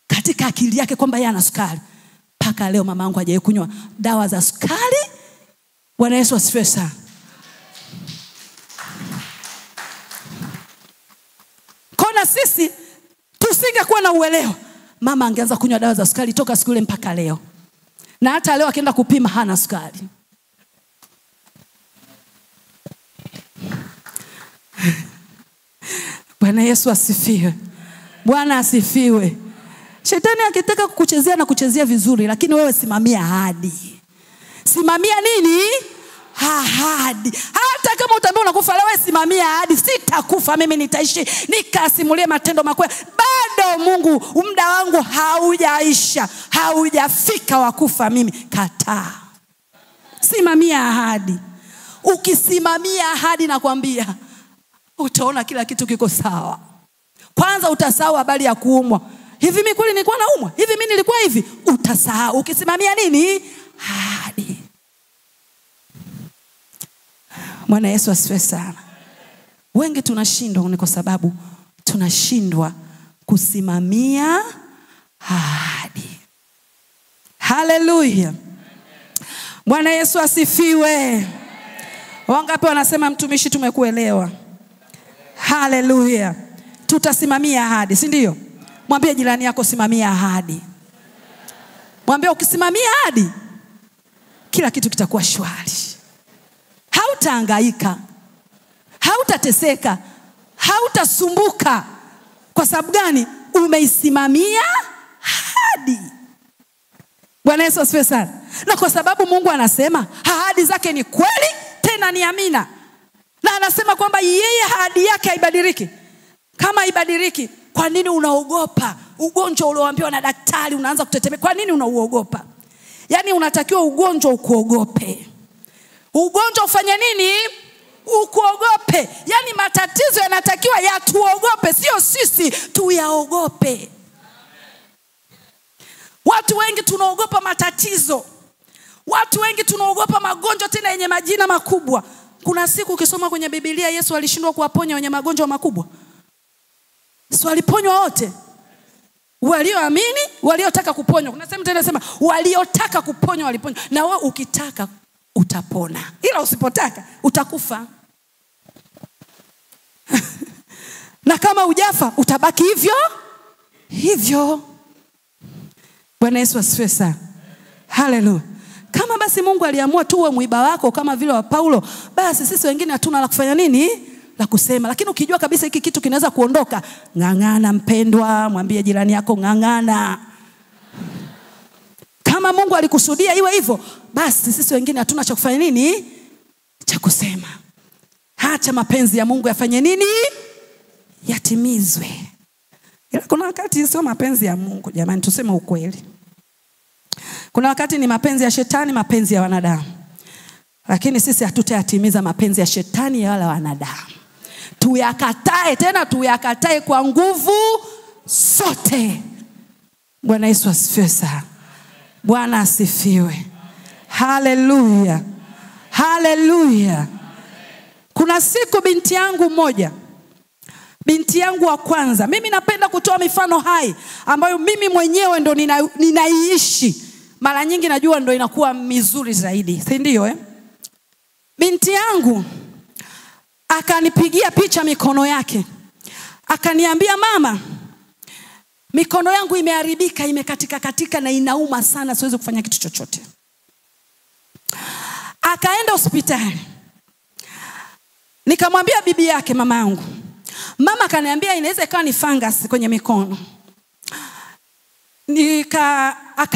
katika akili yake kwamba yeye ana sukari. Paka leo mamangu hajawahi kunywa dawa za sukari. Bwana Yesu asifiwe sana. Kona sisi tusingekuwa na uelewa, mama angeanza kunywa dawa za sukari toka siku ile mpaka leo. Na hata leo akienda kupima hana sukari. Bwana Yesu asifiwe. Bwana asifiwe. Shetani akitaka kukuchezea na kuchezea vizuri, lakini wewe simamia ahadi. Simamia nini? Ahadi. Hata kama utaambiwa unakufa leo, wewe simamia ahadi. Sitakufa mimi, nitaishi nikasimulie matendo makuu. Bado Mungu, muda wangu haujaisha, haujafika wa kufa mimi. Kataa. Simamia ahadi. Ukisimamia ahadi, nakwambia utaona kila kitu kiko sawa. Kwanza utasahau habari ya kuumwa. Hivi mimi kweli nilikuwa naumwa? Hivi mimi nilikuwa hivi? Utasahau. Ukisimamia nini? Ahadi. Bwana Yesu asifiwe sana. Wengi tunashindwa ni kwa sababu tunashindwa kusimamia ahadi. Haleluya. Bwana Yesu asifiwe. Wangapi wanasema mtumishi tumekuelewa? Haleluya. Tutasimamia ahadi, si ndio? Mwambie jirani yako simamia ahadi. Mwambie ukisimamia ahadi kila kitu kitakuwa shwari. Hautahangaika, hautateseka, hautasumbuka. Kwa sababu gani? Umeisimamia ahadi. Bwana Yesu asifiwe sana. Na kwa sababu Mungu anasema ahadi zake ni kweli tena ni amina. Na anasema kwamba yeye ahadi yake haibadiliki. Kama haibadiliki, kwa nini unaogopa ugonjwa ulioambiwa na daktari unaanza kutetemeka? Kwa nini unauogopa? Yaani unatakiwa ugonjwa ukuogope. Ugonjwa ufanye nini? Ukuogope. Yaani matatizo yanatakiwa yatuogope, sio sisi tuyaogope. Watu wengi tunaogopa matatizo. Watu wengi tunaogopa magonjwa tena yenye majina makubwa. Kuna siku ukisoma kwenye Biblia Yesu alishindwa kuwaponya wenye magonjwa makubwa. Si waliponywa wote? Walioamini, waliotaka kuponywa. Kuna sehemu tena nasema waliotaka kuponywa waliponywa. Na wewe ukitaka utapona. Ila usipotaka utakufa. Na kama hujafa utabaki hivyo hivyo. Bwana Yesu asifiwe sana. Haleluya. Kama basi Mungu aliamua tu uwe mwiba wako kama vile wa Paulo, basi sisi wengine hatuna la kufanya nini? La kusema. Lakini ukijua kabisa hiki kitu kinaweza kuondoka, ng'ang'ana mpendwa, mwambie jirani yako ng'ang'ana. Kama Mungu alikusudia iwe hivyo, basi sisi wengine hatuna cha kufanya nini? Cha kusema. Acha mapenzi ya Mungu yafanye nini? Yatimizwe. Ila kuna wakati sio mapenzi ya Mungu, jamani, tuseme ukweli. Kuna wakati ni mapenzi ya shetani, mapenzi ya wanadamu. Lakini sisi hatutayatimiza mapenzi ya shetani wala wanadamu. Tuyakatae, tena tuyakatae kwa nguvu sote. Bwana Yesu asifiwe sana. Bwana asifiwe. Haleluya. Haleluya. Kuna siku binti yangu moja, binti yangu wa kwanza, mimi napenda kutoa mifano hai ambayo mimi mwenyewe ndo ninaiishi. Mara nyingi najua ndo inakuwa mizuri zaidi, si ndio eh? Binti yangu akanipigia picha mikono yake. Akaniambia, mama, mikono yangu imeharibika, imekatika katika na inauma sana, siwezi kufanya kitu chochote. Akaenda hospitali. Nikamwambia bibi yake, mama yangu. Mama akaniambia inaweza ikawa ni fungus kwenye mikono.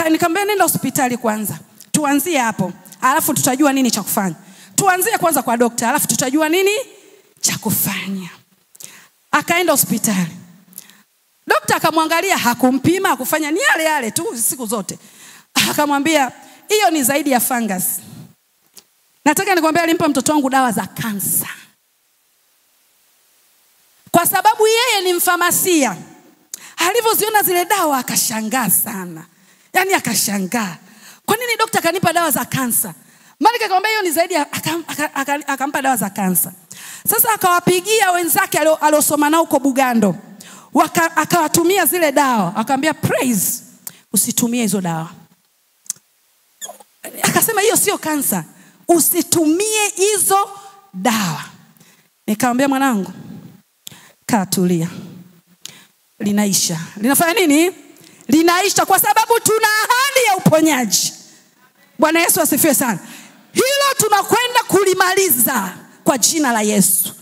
Nikamwambia nenda hospitali kwanza. Tuanzie hapo. Alafu tutajua nini cha kufanya. Tuanzie kwanza kwa daktari, alafu tutajua nini cha kufanya. Akaenda hospitali. Daktari akamwangalia, hakumpima, hakufanya, ni yale yale tu siku zote. Akamwambia hiyo ni zaidi ya fungus. Nataka nikwambie alimpa mtoto wangu dawa za kansa. Kwa sababu yeye ni mfamasia. Alivyoziona zile dawa akashangaa sana. Yaani akashangaa. Kwa nini daktari kanipa dawa za kansa? Malika akamwambia hiyo ni zaidi ya, akampa dawa za kansa. Sasa akawapigia wenzake aliosoma nao huko Bugando. Akawatumia zile dawa. Akamwambia praise, usitumie hizo dawa. Akasema hiyo sio kansa. Usitumie hizo dawa. Nikamwambia mwanangu, kaa tulia. Linaisha. Linafanya nini? Linaisha kwa sababu tuna ahadi ya uponyaji. Bwana Yesu asifiwe sana. Hilo tunakwenda kulimaliza kwa jina la Yesu.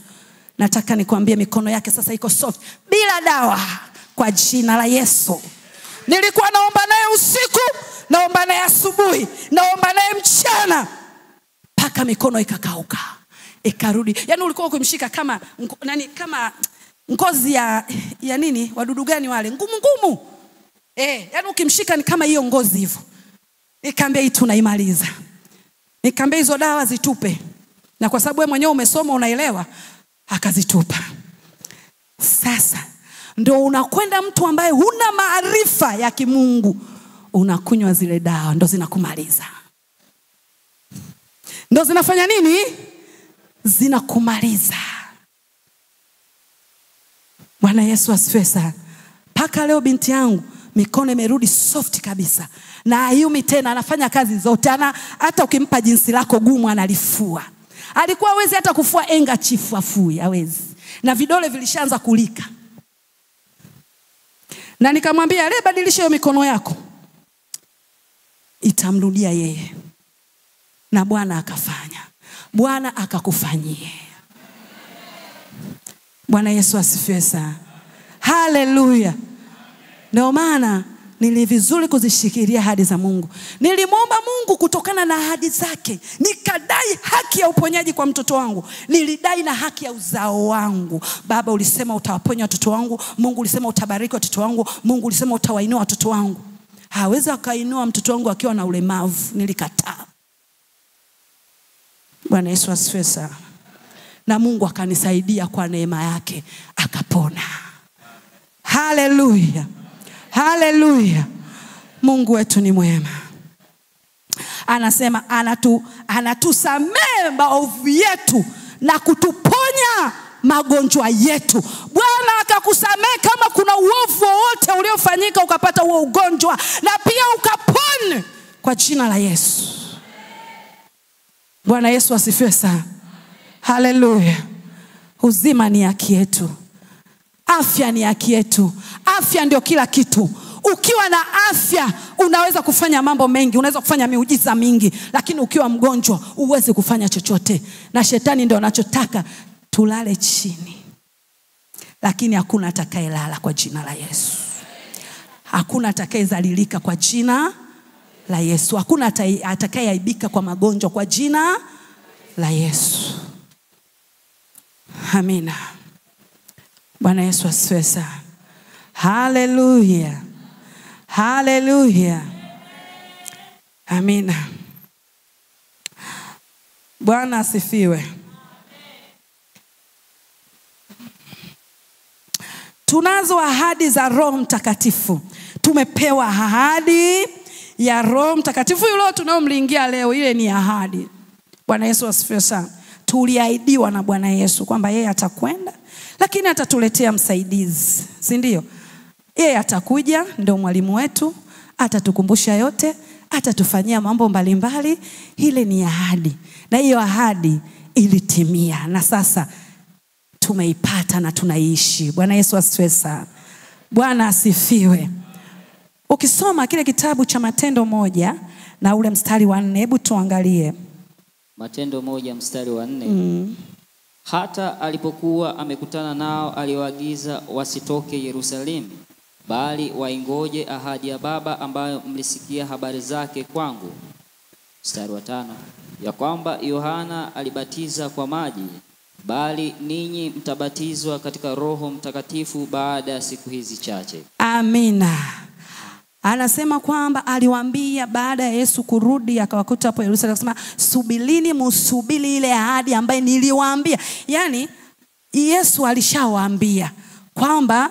Nataka nikwambie mikono yake sasa iko soft bila dawa kwa jina la Yesu. Nilikuwa naomba naye usiku, naomba naye asubuhi, naomba naye mchana, paka mikono ikakauka, ikarudi. Yaani ulikuwa ukimshika kama nani, kama ngozi ya nini, wadudu gani wale ngumu ngumu. Yaani ukimshika ni kama hiyo ngozi hivyo. Nikamwambia hii tunaimaliza. Nikamwambia hizo dawa zitupe. Na kwa sababu wewe mwenyewe umesoma unaelewa, akazitupa. Sasa ndio unakwenda mtu ambaye huna maarifa ya kimungu, unakunywa zile dawa, ndio zinakumaliza. Ndio zinafanya nini? Zinakumaliza. Bwana Yesu asifiwe sana. Paka leo binti yangu mikono imerudi soft kabisa. Na hayumi tena, anafanya kazi zote. Ana hata ukimpa jinsi lako gumu analifua. Alikuwa hawezi hata kufua enga chifu afui, hawezi. Na vidole vilishaanza kulika. Na nikamwambia leo badilisha hiyo mikono yako, itamrudia yeye. Na Bwana akafanya. Bwana akakufanyie. Bwana Yesu asifiwe sana. Haleluya. Ndio maana nili vizuri kuzishikilia ahadi za Mungu. Nilimwomba Mungu kutokana na ahadi zake. Nikadai haki ya uponyaji kwa mtoto wangu. Nilidai na haki ya uzao wangu. Baba ulisema utawaponya watoto wangu. Mungu ulisema utabariki watoto wangu. Mungu ulisema utawainua watoto wangu. Hawezi akainua mtoto wangu akiwa na ulemavu. Nilikataa. Bwana Yesu asifiwe sana. Na Mungu akanisaidia kwa neema yake, akapona. Haleluya. Haleluya. Mungu wetu ni mwema. Anasema anatusamehe maovu yetu na kutuponya magonjwa yetu. Bwana akakusamehe kama kuna uovu wowote uliofanyika ukapata huo ugonjwa, na pia ukapone kwa jina la Yesu. Bwana Yesu asifiwe sana. Haleluya. Uzima ni haki yetu. Afya ni haki yetu. Afya ndio kila kitu. Ukiwa na afya unaweza kufanya mambo mengi, unaweza kufanya miujiza mingi, lakini ukiwa mgonjwa huwezi kufanya chochote. Na shetani ndio anachotaka tulale chini. Lakini hakuna atakayelala kwa jina la Yesu. Hakuna atakayezalilika kwa jina la Yesu. Hakuna atakayeaibika kwa magonjwa kwa jina la Yesu. Amina. Bwana Yesu asifiwe sana. Haleluya. Haleluya. Amina. Bwana asifiwe. Tunazo ahadi za Roho Mtakatifu. Tumepewa ahadi ya Roho Mtakatifu. Yule tunaomlingia leo, ile ni ahadi. Bwana Yesu asifiwe sana. Tuliahidiwa na Bwana Yesu kwamba yeye atakwenda, lakini atatuletea msaidizi, si ndio? Yeye atakuja, ndio mwalimu wetu, atatukumbusha yote, atatufanyia mambo mbalimbali. Ile ni ahadi. Na hiyo ahadi ilitimia, na sasa tumeipata na tunaishi. Bwana Yesu asifiwe sana. Bwana asifiwe. Ukisoma kile kitabu cha Matendo 1 na ule mstari wa 4, hebu tuangalie. Matendo 1 mstari wa 4. Hata alipokuwa amekutana nao aliwaagiza wasitoke Yerusalemu, bali waingoje ahadi ya Baba ambayo mlisikia habari zake kwangu. Mstari wa 5, ya kwamba Yohana alibatiza kwa maji, bali ninyi mtabatizwa katika Roho Mtakatifu baada ya siku hizi chache. Amina. Anasema kwamba aliwaambia baada ya Yesu kurudi akawakuta hapo Yerusalemu, akasema subirini, musubiri ile ahadi ambayo niliwaambia. Yani Yesu alishawaambia kwamba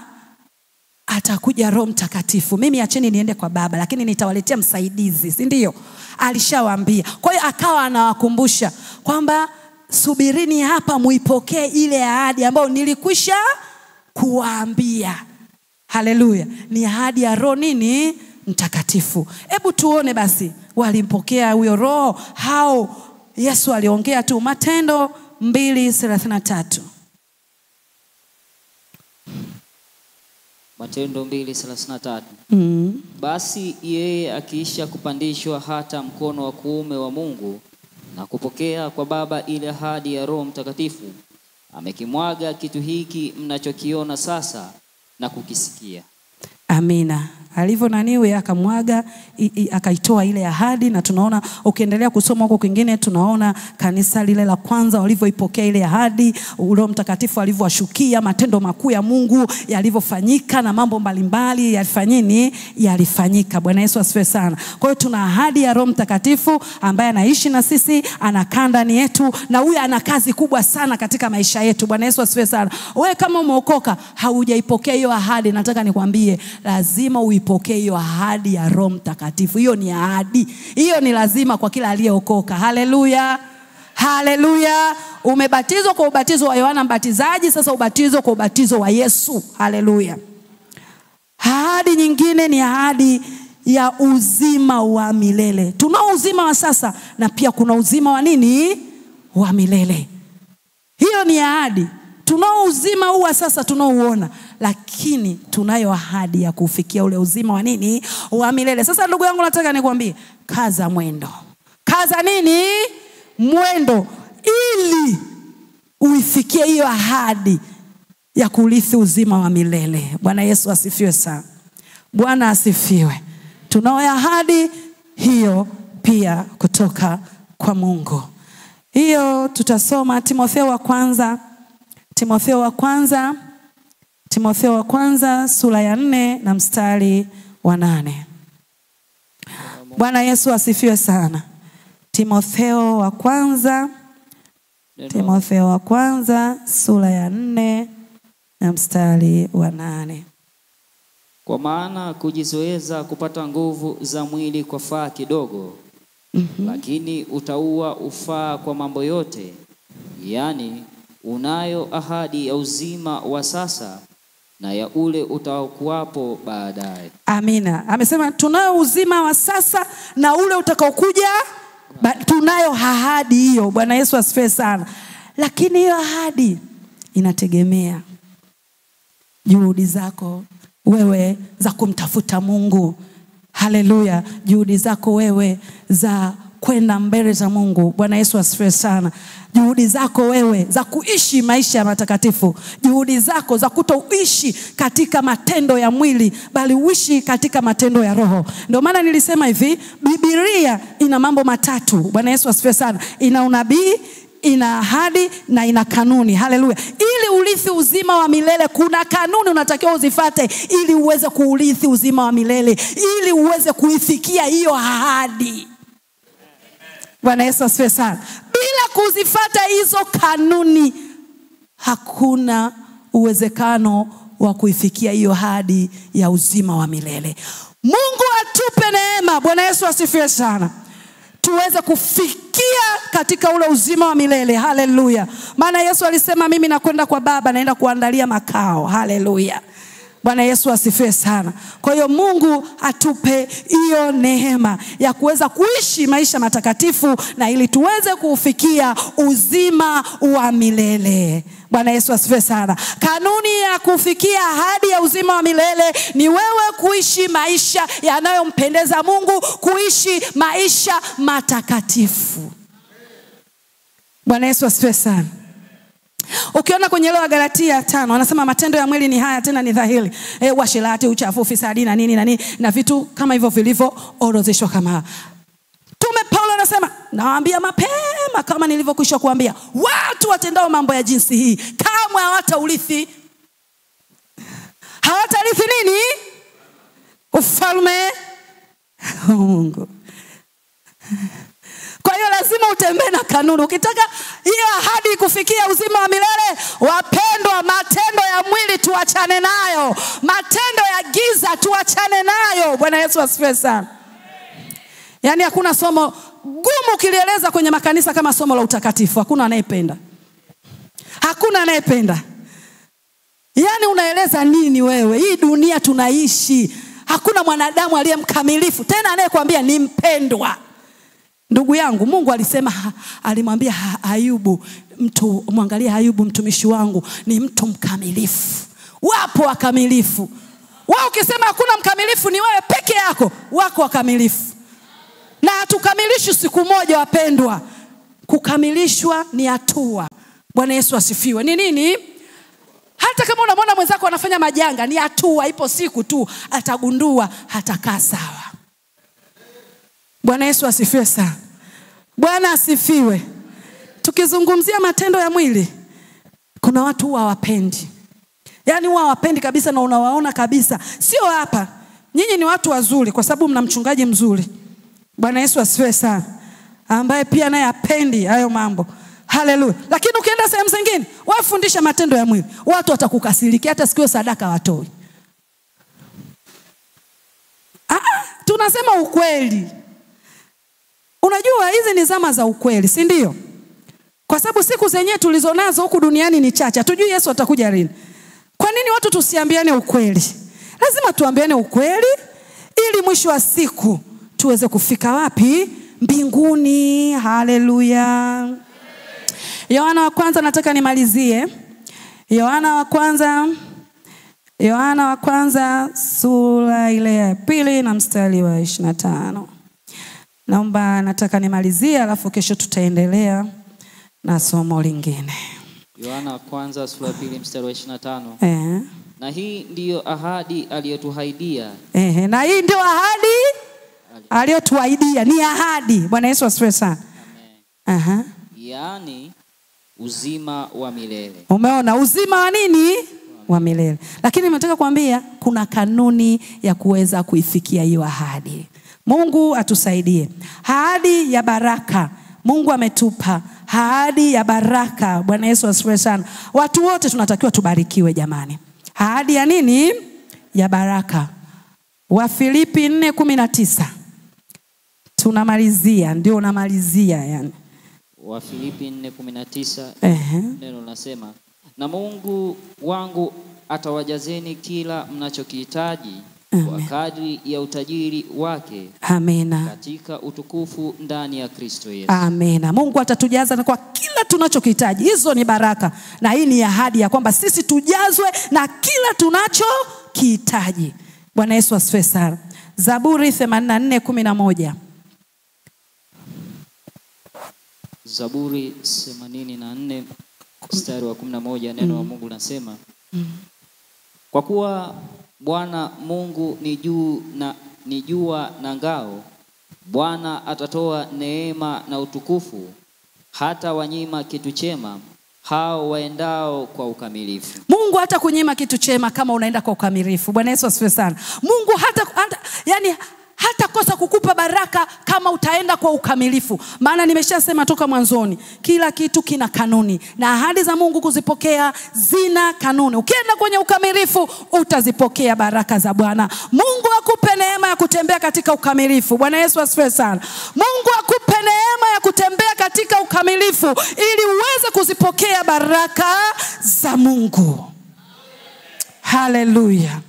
atakuja Roho Mtakatifu. Mimi acheni niende kwa Baba, lakini nitawaletea msaidizi, si ndio? Alishawaambia. Kwa hiyo akawa anawakumbusha kwamba subirini hapa muipokee ile ahadi ambayo nilikwisha kuwaambia. Haleluya. Ni ahadi ya Roho nini? Mtakatifu. Hebu tuone basi walimpokea huyo Roho hao. Yesu aliongea tu. Matendo 2:33. Matendo 2:33. Basi yeye akiisha kupandishwa hata mkono wa kuume wa Mungu na kupokea kwa Baba ile ahadi ya Roho Mtakatifu, amekimwaga kitu hiki mnachokiona sasa na kukisikia. Amina. Alivyo naniwe akamwaga, akaitoa ile ahadi. Na tunaona ukiendelea kusoma huko kwingine, tunaona kanisa lile la kwanza walivyoipokea ile ahadi, Roho Mtakatifu alivyowashukia, matendo makuu ya Mungu yalivyofanyika na mambo mbalimbali yalifanyini, yalifanyika. Bwana Yesu asifiwe sana. Kwa hiyo tuna ahadi ya Roho Mtakatifu ambaye anaishi na sisi, anakaa ndani yetu, na huyu ana kazi kubwa sana katika maisha yetu. Bwana Yesu asifiwe sana. Wewe kama umeokoka haujaipokea hiyo ahadi, nataka nikwambie lazima uipokee hiyo ahadi ya Roho Mtakatifu. Hiyo ni ahadi. Hiyo ni lazima kwa kila aliyeokoka. Haleluya. Haleluya. Umebatizwa kwa ubatizo wa Yohana Mbatizaji, sasa ubatizo kwa ubatizo wa Yesu. Haleluya. Ahadi nyingine ni ahadi ya uzima wa milele. Tunao uzima wa sasa na pia kuna uzima wa nini? Wa milele. Hiyo ni ahadi. Tunao uzima huu sasa tunaouona, lakini tunayo ahadi ya kufikia ule uzima wa nini? Wa milele. Sasa ndugu yangu nataka nikwambie, kaza mwendo. Kaza nini? Mwendo, ili uifikie hiyo ahadi ya kurithi uzima wa milele. Bwana Yesu asifiwe sana. Bwana asifiwe. Tunayo ahadi hiyo pia kutoka kwa Mungu. Hiyo tutasoma Timotheo wa kwanza. Timotheo wa kwanza sura ya 4 na mstari wa 8. Bwana Yesu asifiwe sana. Timotheo wa kwanza, Timotheo wa kwanza sura ya 4 na mstari wa 8. Kwa maana kujizoeza kupata nguvu za mwili kwa faa kidogo, lakini utaua ufaa kwa mambo yote, yaani unayo ahadi ya uzima wa sasa na ya ule utaokuwapo baadaye. Amina. Amesema tunayo uzima wa sasa na ule utakaokuja, tunayo ahadi hiyo. Bwana Yesu asifiwe sana. Lakini hiyo ahadi inategemea juhudi zako wewe za kumtafuta Mungu. Haleluya. Juhudi zako wewe za kwenda mbele za Mungu. Bwana Yesu asifiwe sana. Juhudi zako wewe za kuishi maisha matakatifu. Juhudi zako za kutoishi katika matendo ya mwili, bali uishi katika matendo ya roho. Ndio maana nilisema hivi, Biblia ina mambo matatu. Bwana Yesu asifiwe sana. Ina unabii, ina ahadi na ina kanuni. Haleluya. Ili urithi uzima wa milele, kuna kanuni unatakiwa uzifate ili uweze kuurithi uzima wa milele, ili uweze kuifikia hiyo ahadi. Bwana Yesu asifiwe sana. Bila kuzifata hizo kanuni, hakuna uwezekano wa kuifikia hiyo ahadi ya uzima wa milele. Mungu atupe neema. Bwana Yesu asifiwe sana. Tuweze kufikia katika ule uzima wa milele. Haleluya. Maana Yesu alisema mimi nakwenda kwa Baba, naenda kuandalia makao. Haleluya. Bwana Yesu asifiwe sana. Kwa hiyo Mungu atupe hiyo neema ya kuweza kuishi maisha matakatifu na ili tuweze kuufikia uzima wa milele. Bwana Yesu asifiwe sana. Kanuni ya kufikia ahadi ya uzima wa milele ni wewe kuishi maisha yanayompendeza Mungu, kuishi maisha matakatifu. Bwana Yesu asifiwe sana. Ukiona kwenye leo Galatia 5 anasema matendo ya mwili ni haya tena ni dhahiri. Uasherati, uchafu, ufisadi na nini na nini na vitu kama hivyo vilivyoorodheshwa kama. Tume Paulo anasema nawaambia mapema kama nilivyokwisha kuambia, watu watendao mambo ya jinsi hii kamwe hawataurithi. Hawatarithi nini? Ufalme wa Mungu. Kwa hiyo lazima utembee na kanuni. Ukitaka hiyo ahadi kufikia uzima wa milele, wapendwa, matendo ya mwili tuachane nayo. Matendo ya giza tuachane nayo. Bwana Yesu asifiwe sana. Yaani hakuna somo gumu ukilieleza kwenye makanisa kama somo la utakatifu. Hakuna anayependa. Hakuna anayependa. Yaani unaeleza nini wewe? Hii dunia tunaishi. Hakuna mwanadamu aliye mkamilifu. Tena anayekuambia ni mpendwa. Ndugu yangu, Mungu alisema, alimwambia Ayubu, mtu mwangalie Ayubu mtumishi wangu ni mtu mkamilifu. Wapo wakamilifu. Wao ukisema hakuna mkamilifu ni wewe peke yako. Wako wakamilifu. Na hatukamilishi siku moja wapendwa. Kukamilishwa ni hatua. Bwana Yesu asifiwe. Ni nini? Hata kama unamwona mwenzako anafanya majanga, ni hatua, ipo siku tu atagundua, hatakaa sawa. Bwana Yesu asifiwe sana. Bwana asifiwe. Tukizungumzia matendo ya mwili, kuna watu huwa hawapendi. Yaani huwa hawapendi kabisa na unawaona kabisa. Sio hapa. Nyinyi ni watu wazuri kwa sababu mna mchungaji mzuri. Bwana Yesu asifiwe sana. Ambaye pia naye hapendi hayo mambo. Haleluya. Lakini ukienda sehemu zingine, wafundisha matendo ya mwili, watu watakukasirikia, hata sikio sadaka watoi. Tunasema ukweli. Unajua hizi ni zama za ukweli, si ndio? Kwa sababu siku zenyewe tulizonazo huku duniani ni chache. Hatujui Yesu atakuja lini. Kwa nini watu tusiambiane ukweli? Lazima tuambiane ukweli ili mwisho wa siku tuweze kufika wapi? Mbinguni. Haleluya. Yohana wa kwanza nataka nimalizie. Yohana wa kwanza sura ile ya 2 na mstari wa 25. Naomba nataka nimalizie alafu kesho tutaendelea na somo lingine. Yohana wa kwanza sura ya 2 mstari wa 25. Na hii ndiyo ahadi aliyotuahidia. Na hii ndio ahadi aliyotuahidia, ni ahadi. Bwana Yesu asifiwe sana. Amen. Yaani uzima wa milele. Umeona uzima wa nini? Wa milele. Lakini nimetaka kuambia kuna kanuni ya kuweza kuifikia hiyo ahadi. Mungu atusaidie. Ahadi ya baraka. Mungu ametupa ahadi ya baraka. Bwana Yesu asifiwe sana. Watu wote tunatakiwa tubarikiwe jamani. Ahadi ya nini? Ya baraka. Wafilipi 4:19. Tunamalizia, ndio unamalizia yani. Wafilipi 4:19. Neno linasema, na Mungu wangu atawajazeni kila mnachokihitaji kwa kadri ya utajiri wake. Amina. Katika utukufu ndani ya Kristo Yesu. Amina. Mungu atatujaza na kwa kila tunachokihitaji. Hizo ni baraka. Na hii ni ahadi ya kwamba sisi tujazwe na kila tunachokihitaji. Bwana Yesu asifiwe sana. Zaburi 84:11. Zaburi 84 mstari wa 11, neno wa Mungu linasema, kwa kuwa Bwana Mungu ni juu na ni jua na ngao, Bwana atatoa neema na utukufu, hata wanyima kitu chema hao waendao kwa ukamilifu. Mungu hata kunyima kitu chema kama unaenda kwa ukamilifu. Bwana Yesu asifiwe sana. Mungu hata yani hata kosa kukupa baraka kama utaenda kwa ukamilifu. Maana nimeshasema toka mwanzoni, kila kitu kina kanuni, na ahadi za Mungu kuzipokea zina kanuni. Ukienda kwenye ukamilifu utazipokea baraka za Bwana. Mungu akupe neema ya kutembea katika ukamilifu. Bwana Yesu asifiwe sana. Mungu akupe neema ya kutembea katika ukamilifu ili uweze kuzipokea baraka za Mungu. Haleluya.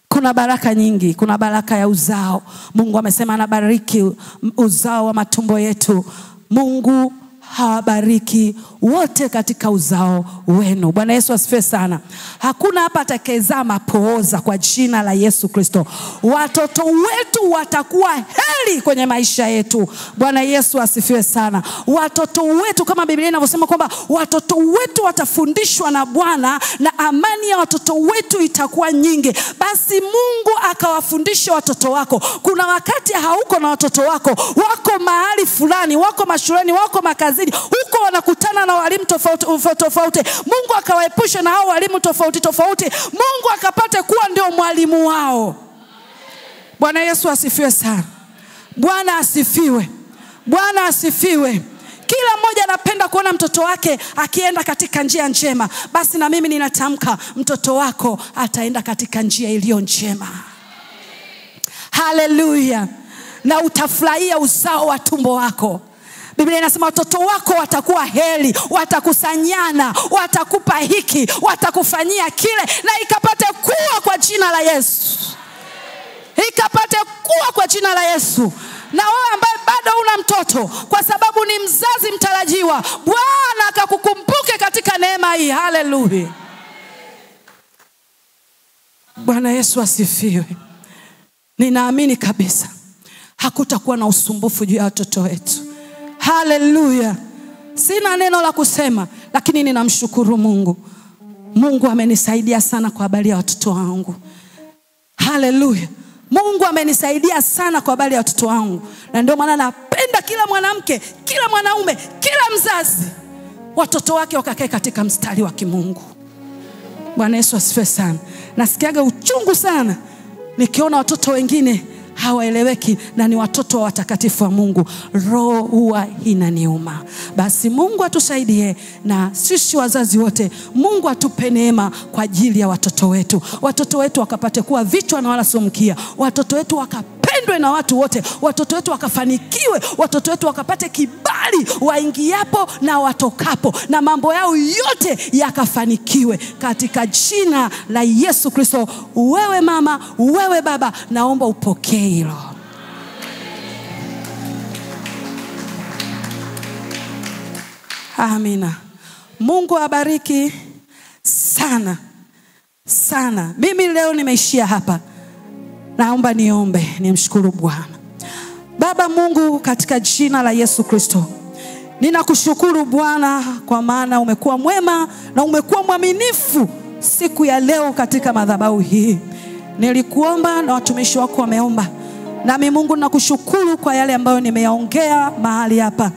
Kuna baraka nyingi. Kuna baraka ya uzao. Mungu amesema anabariki uzao wa matumbo yetu. Mungu hawabariki wote katika uzao wenu. Bwana Yesu asifiwe sana. Hakuna hapa atakayezaa mapooza kwa jina la Yesu Kristo. Watoto wetu watakuwa heri kwenye maisha yetu. Bwana Yesu asifiwe sana. Watoto wetu, kama Biblia inavyosema kwamba watoto wetu watafundishwa na Bwana na amani ya watoto wetu itakuwa nyingi. Basi Mungu akawafundisha watoto wako. Kuna wakati hauko na watoto wako, wako mahali fulani, wako mashuleni, wako makazini, huko wanakutana na walimu tofauti tofauti. Mungu akawaepusha na hao walimu tofauti tofauti. Mungu akapate kuwa ndio mwalimu wao. Bwana Yesu asifiwe sana. Bwana asifiwe. Bwana asifiwe. Kila mmoja anapenda kuona mtoto wake akienda katika njia njema. Basi na mimi ninatamka mtoto wako ataenda katika njia iliyo njema. Haleluya. Na utafurahia uzao wa tumbo wako. Biblia inasema watoto wako watakuwa heri, watakusanyana, watakupa hiki, watakufanyia kile, na ikapate kuwa kwa jina la Yesu. Ikapate kuwa kwa jina la Yesu. Na wewe ambaye bado una mtoto, kwa sababu ni mzazi mtarajiwa, Bwana akakukumbuke katika neema hii. Haleluya. Bwana Yesu asifiwe. Ninaamini kabisa hakutakuwa na usumbufu juu ya watoto wetu. Haleluya. Sina neno la kusema, lakini ninamshukuru Mungu. Mungu amenisaidia sana kwa habari ya watoto wangu. Haleluya. Mungu amenisaidia sana kwa habari ya watoto wangu. Na ndio maana napenda kila mwanamke, kila mwanaume, kila mzazi, watoto wake wakakae katika mstari wa kimungu. Bwana Yesu asifiwe sana. Nasikiaga uchungu sana nikiona watoto wengine hawaeleweki na ni watoto wa watakatifu wa Mungu. Roho huwa inaniuma. Basi Mungu atusaidie, na sisi wazazi wote Mungu atupe neema kwa ajili ya watoto wetu. Watoto wetu wakapate kuwa vichwa na wala sio mkia. Watoto wetu wakapendwe na watu wote. Watoto wetu wakafanikiwe. Watoto wetu wakapate kibali waingiapo na watokapo, na mambo yao yote yakafanikiwe katika jina la Yesu Kristo. Wewe mama, wewe baba, naomba upokee hilo. Amina. Mungu abariki sana sana. Mimi leo nimeishia hapa. Naomba niombe, nimshukuru Bwana. Baba Mungu, katika jina la Yesu Kristo, ninakushukuru Bwana kwa maana umekuwa mwema na umekuwa mwaminifu siku ya leo katika madhabahu hii. Nilikuomba na watumishi wako wameomba. Nami Mungu nakushukuru kwa yale ambayo nimeyaongea mahali hapa.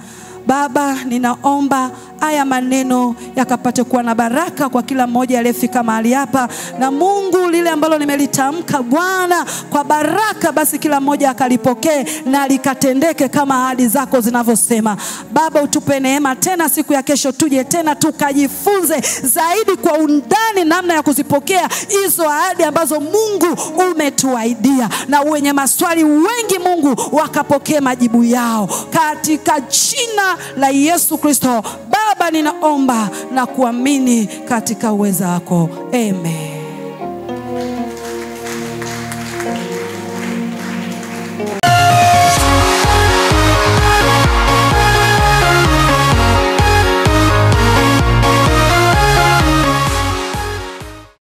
Baba, ninaomba Haya maneno yakapate kuwa na baraka kwa kila mmoja aliyefika mahali hapa. Na Mungu, lile ambalo nimelitamka Bwana kwa baraka, basi kila mmoja akalipokee na likatendeke kama ahadi zako zinavyosema. Baba, utupe neema tena siku ya kesho tuje tena tukajifunze zaidi kwa undani namna ya kuzipokea hizo ahadi ambazo Mungu umetuahidia, na wenye maswali wengi Mungu wakapokee majibu yao katika jina la Yesu Kristo. Baba, ninaomba na kuamini katika uweza wako. Amen.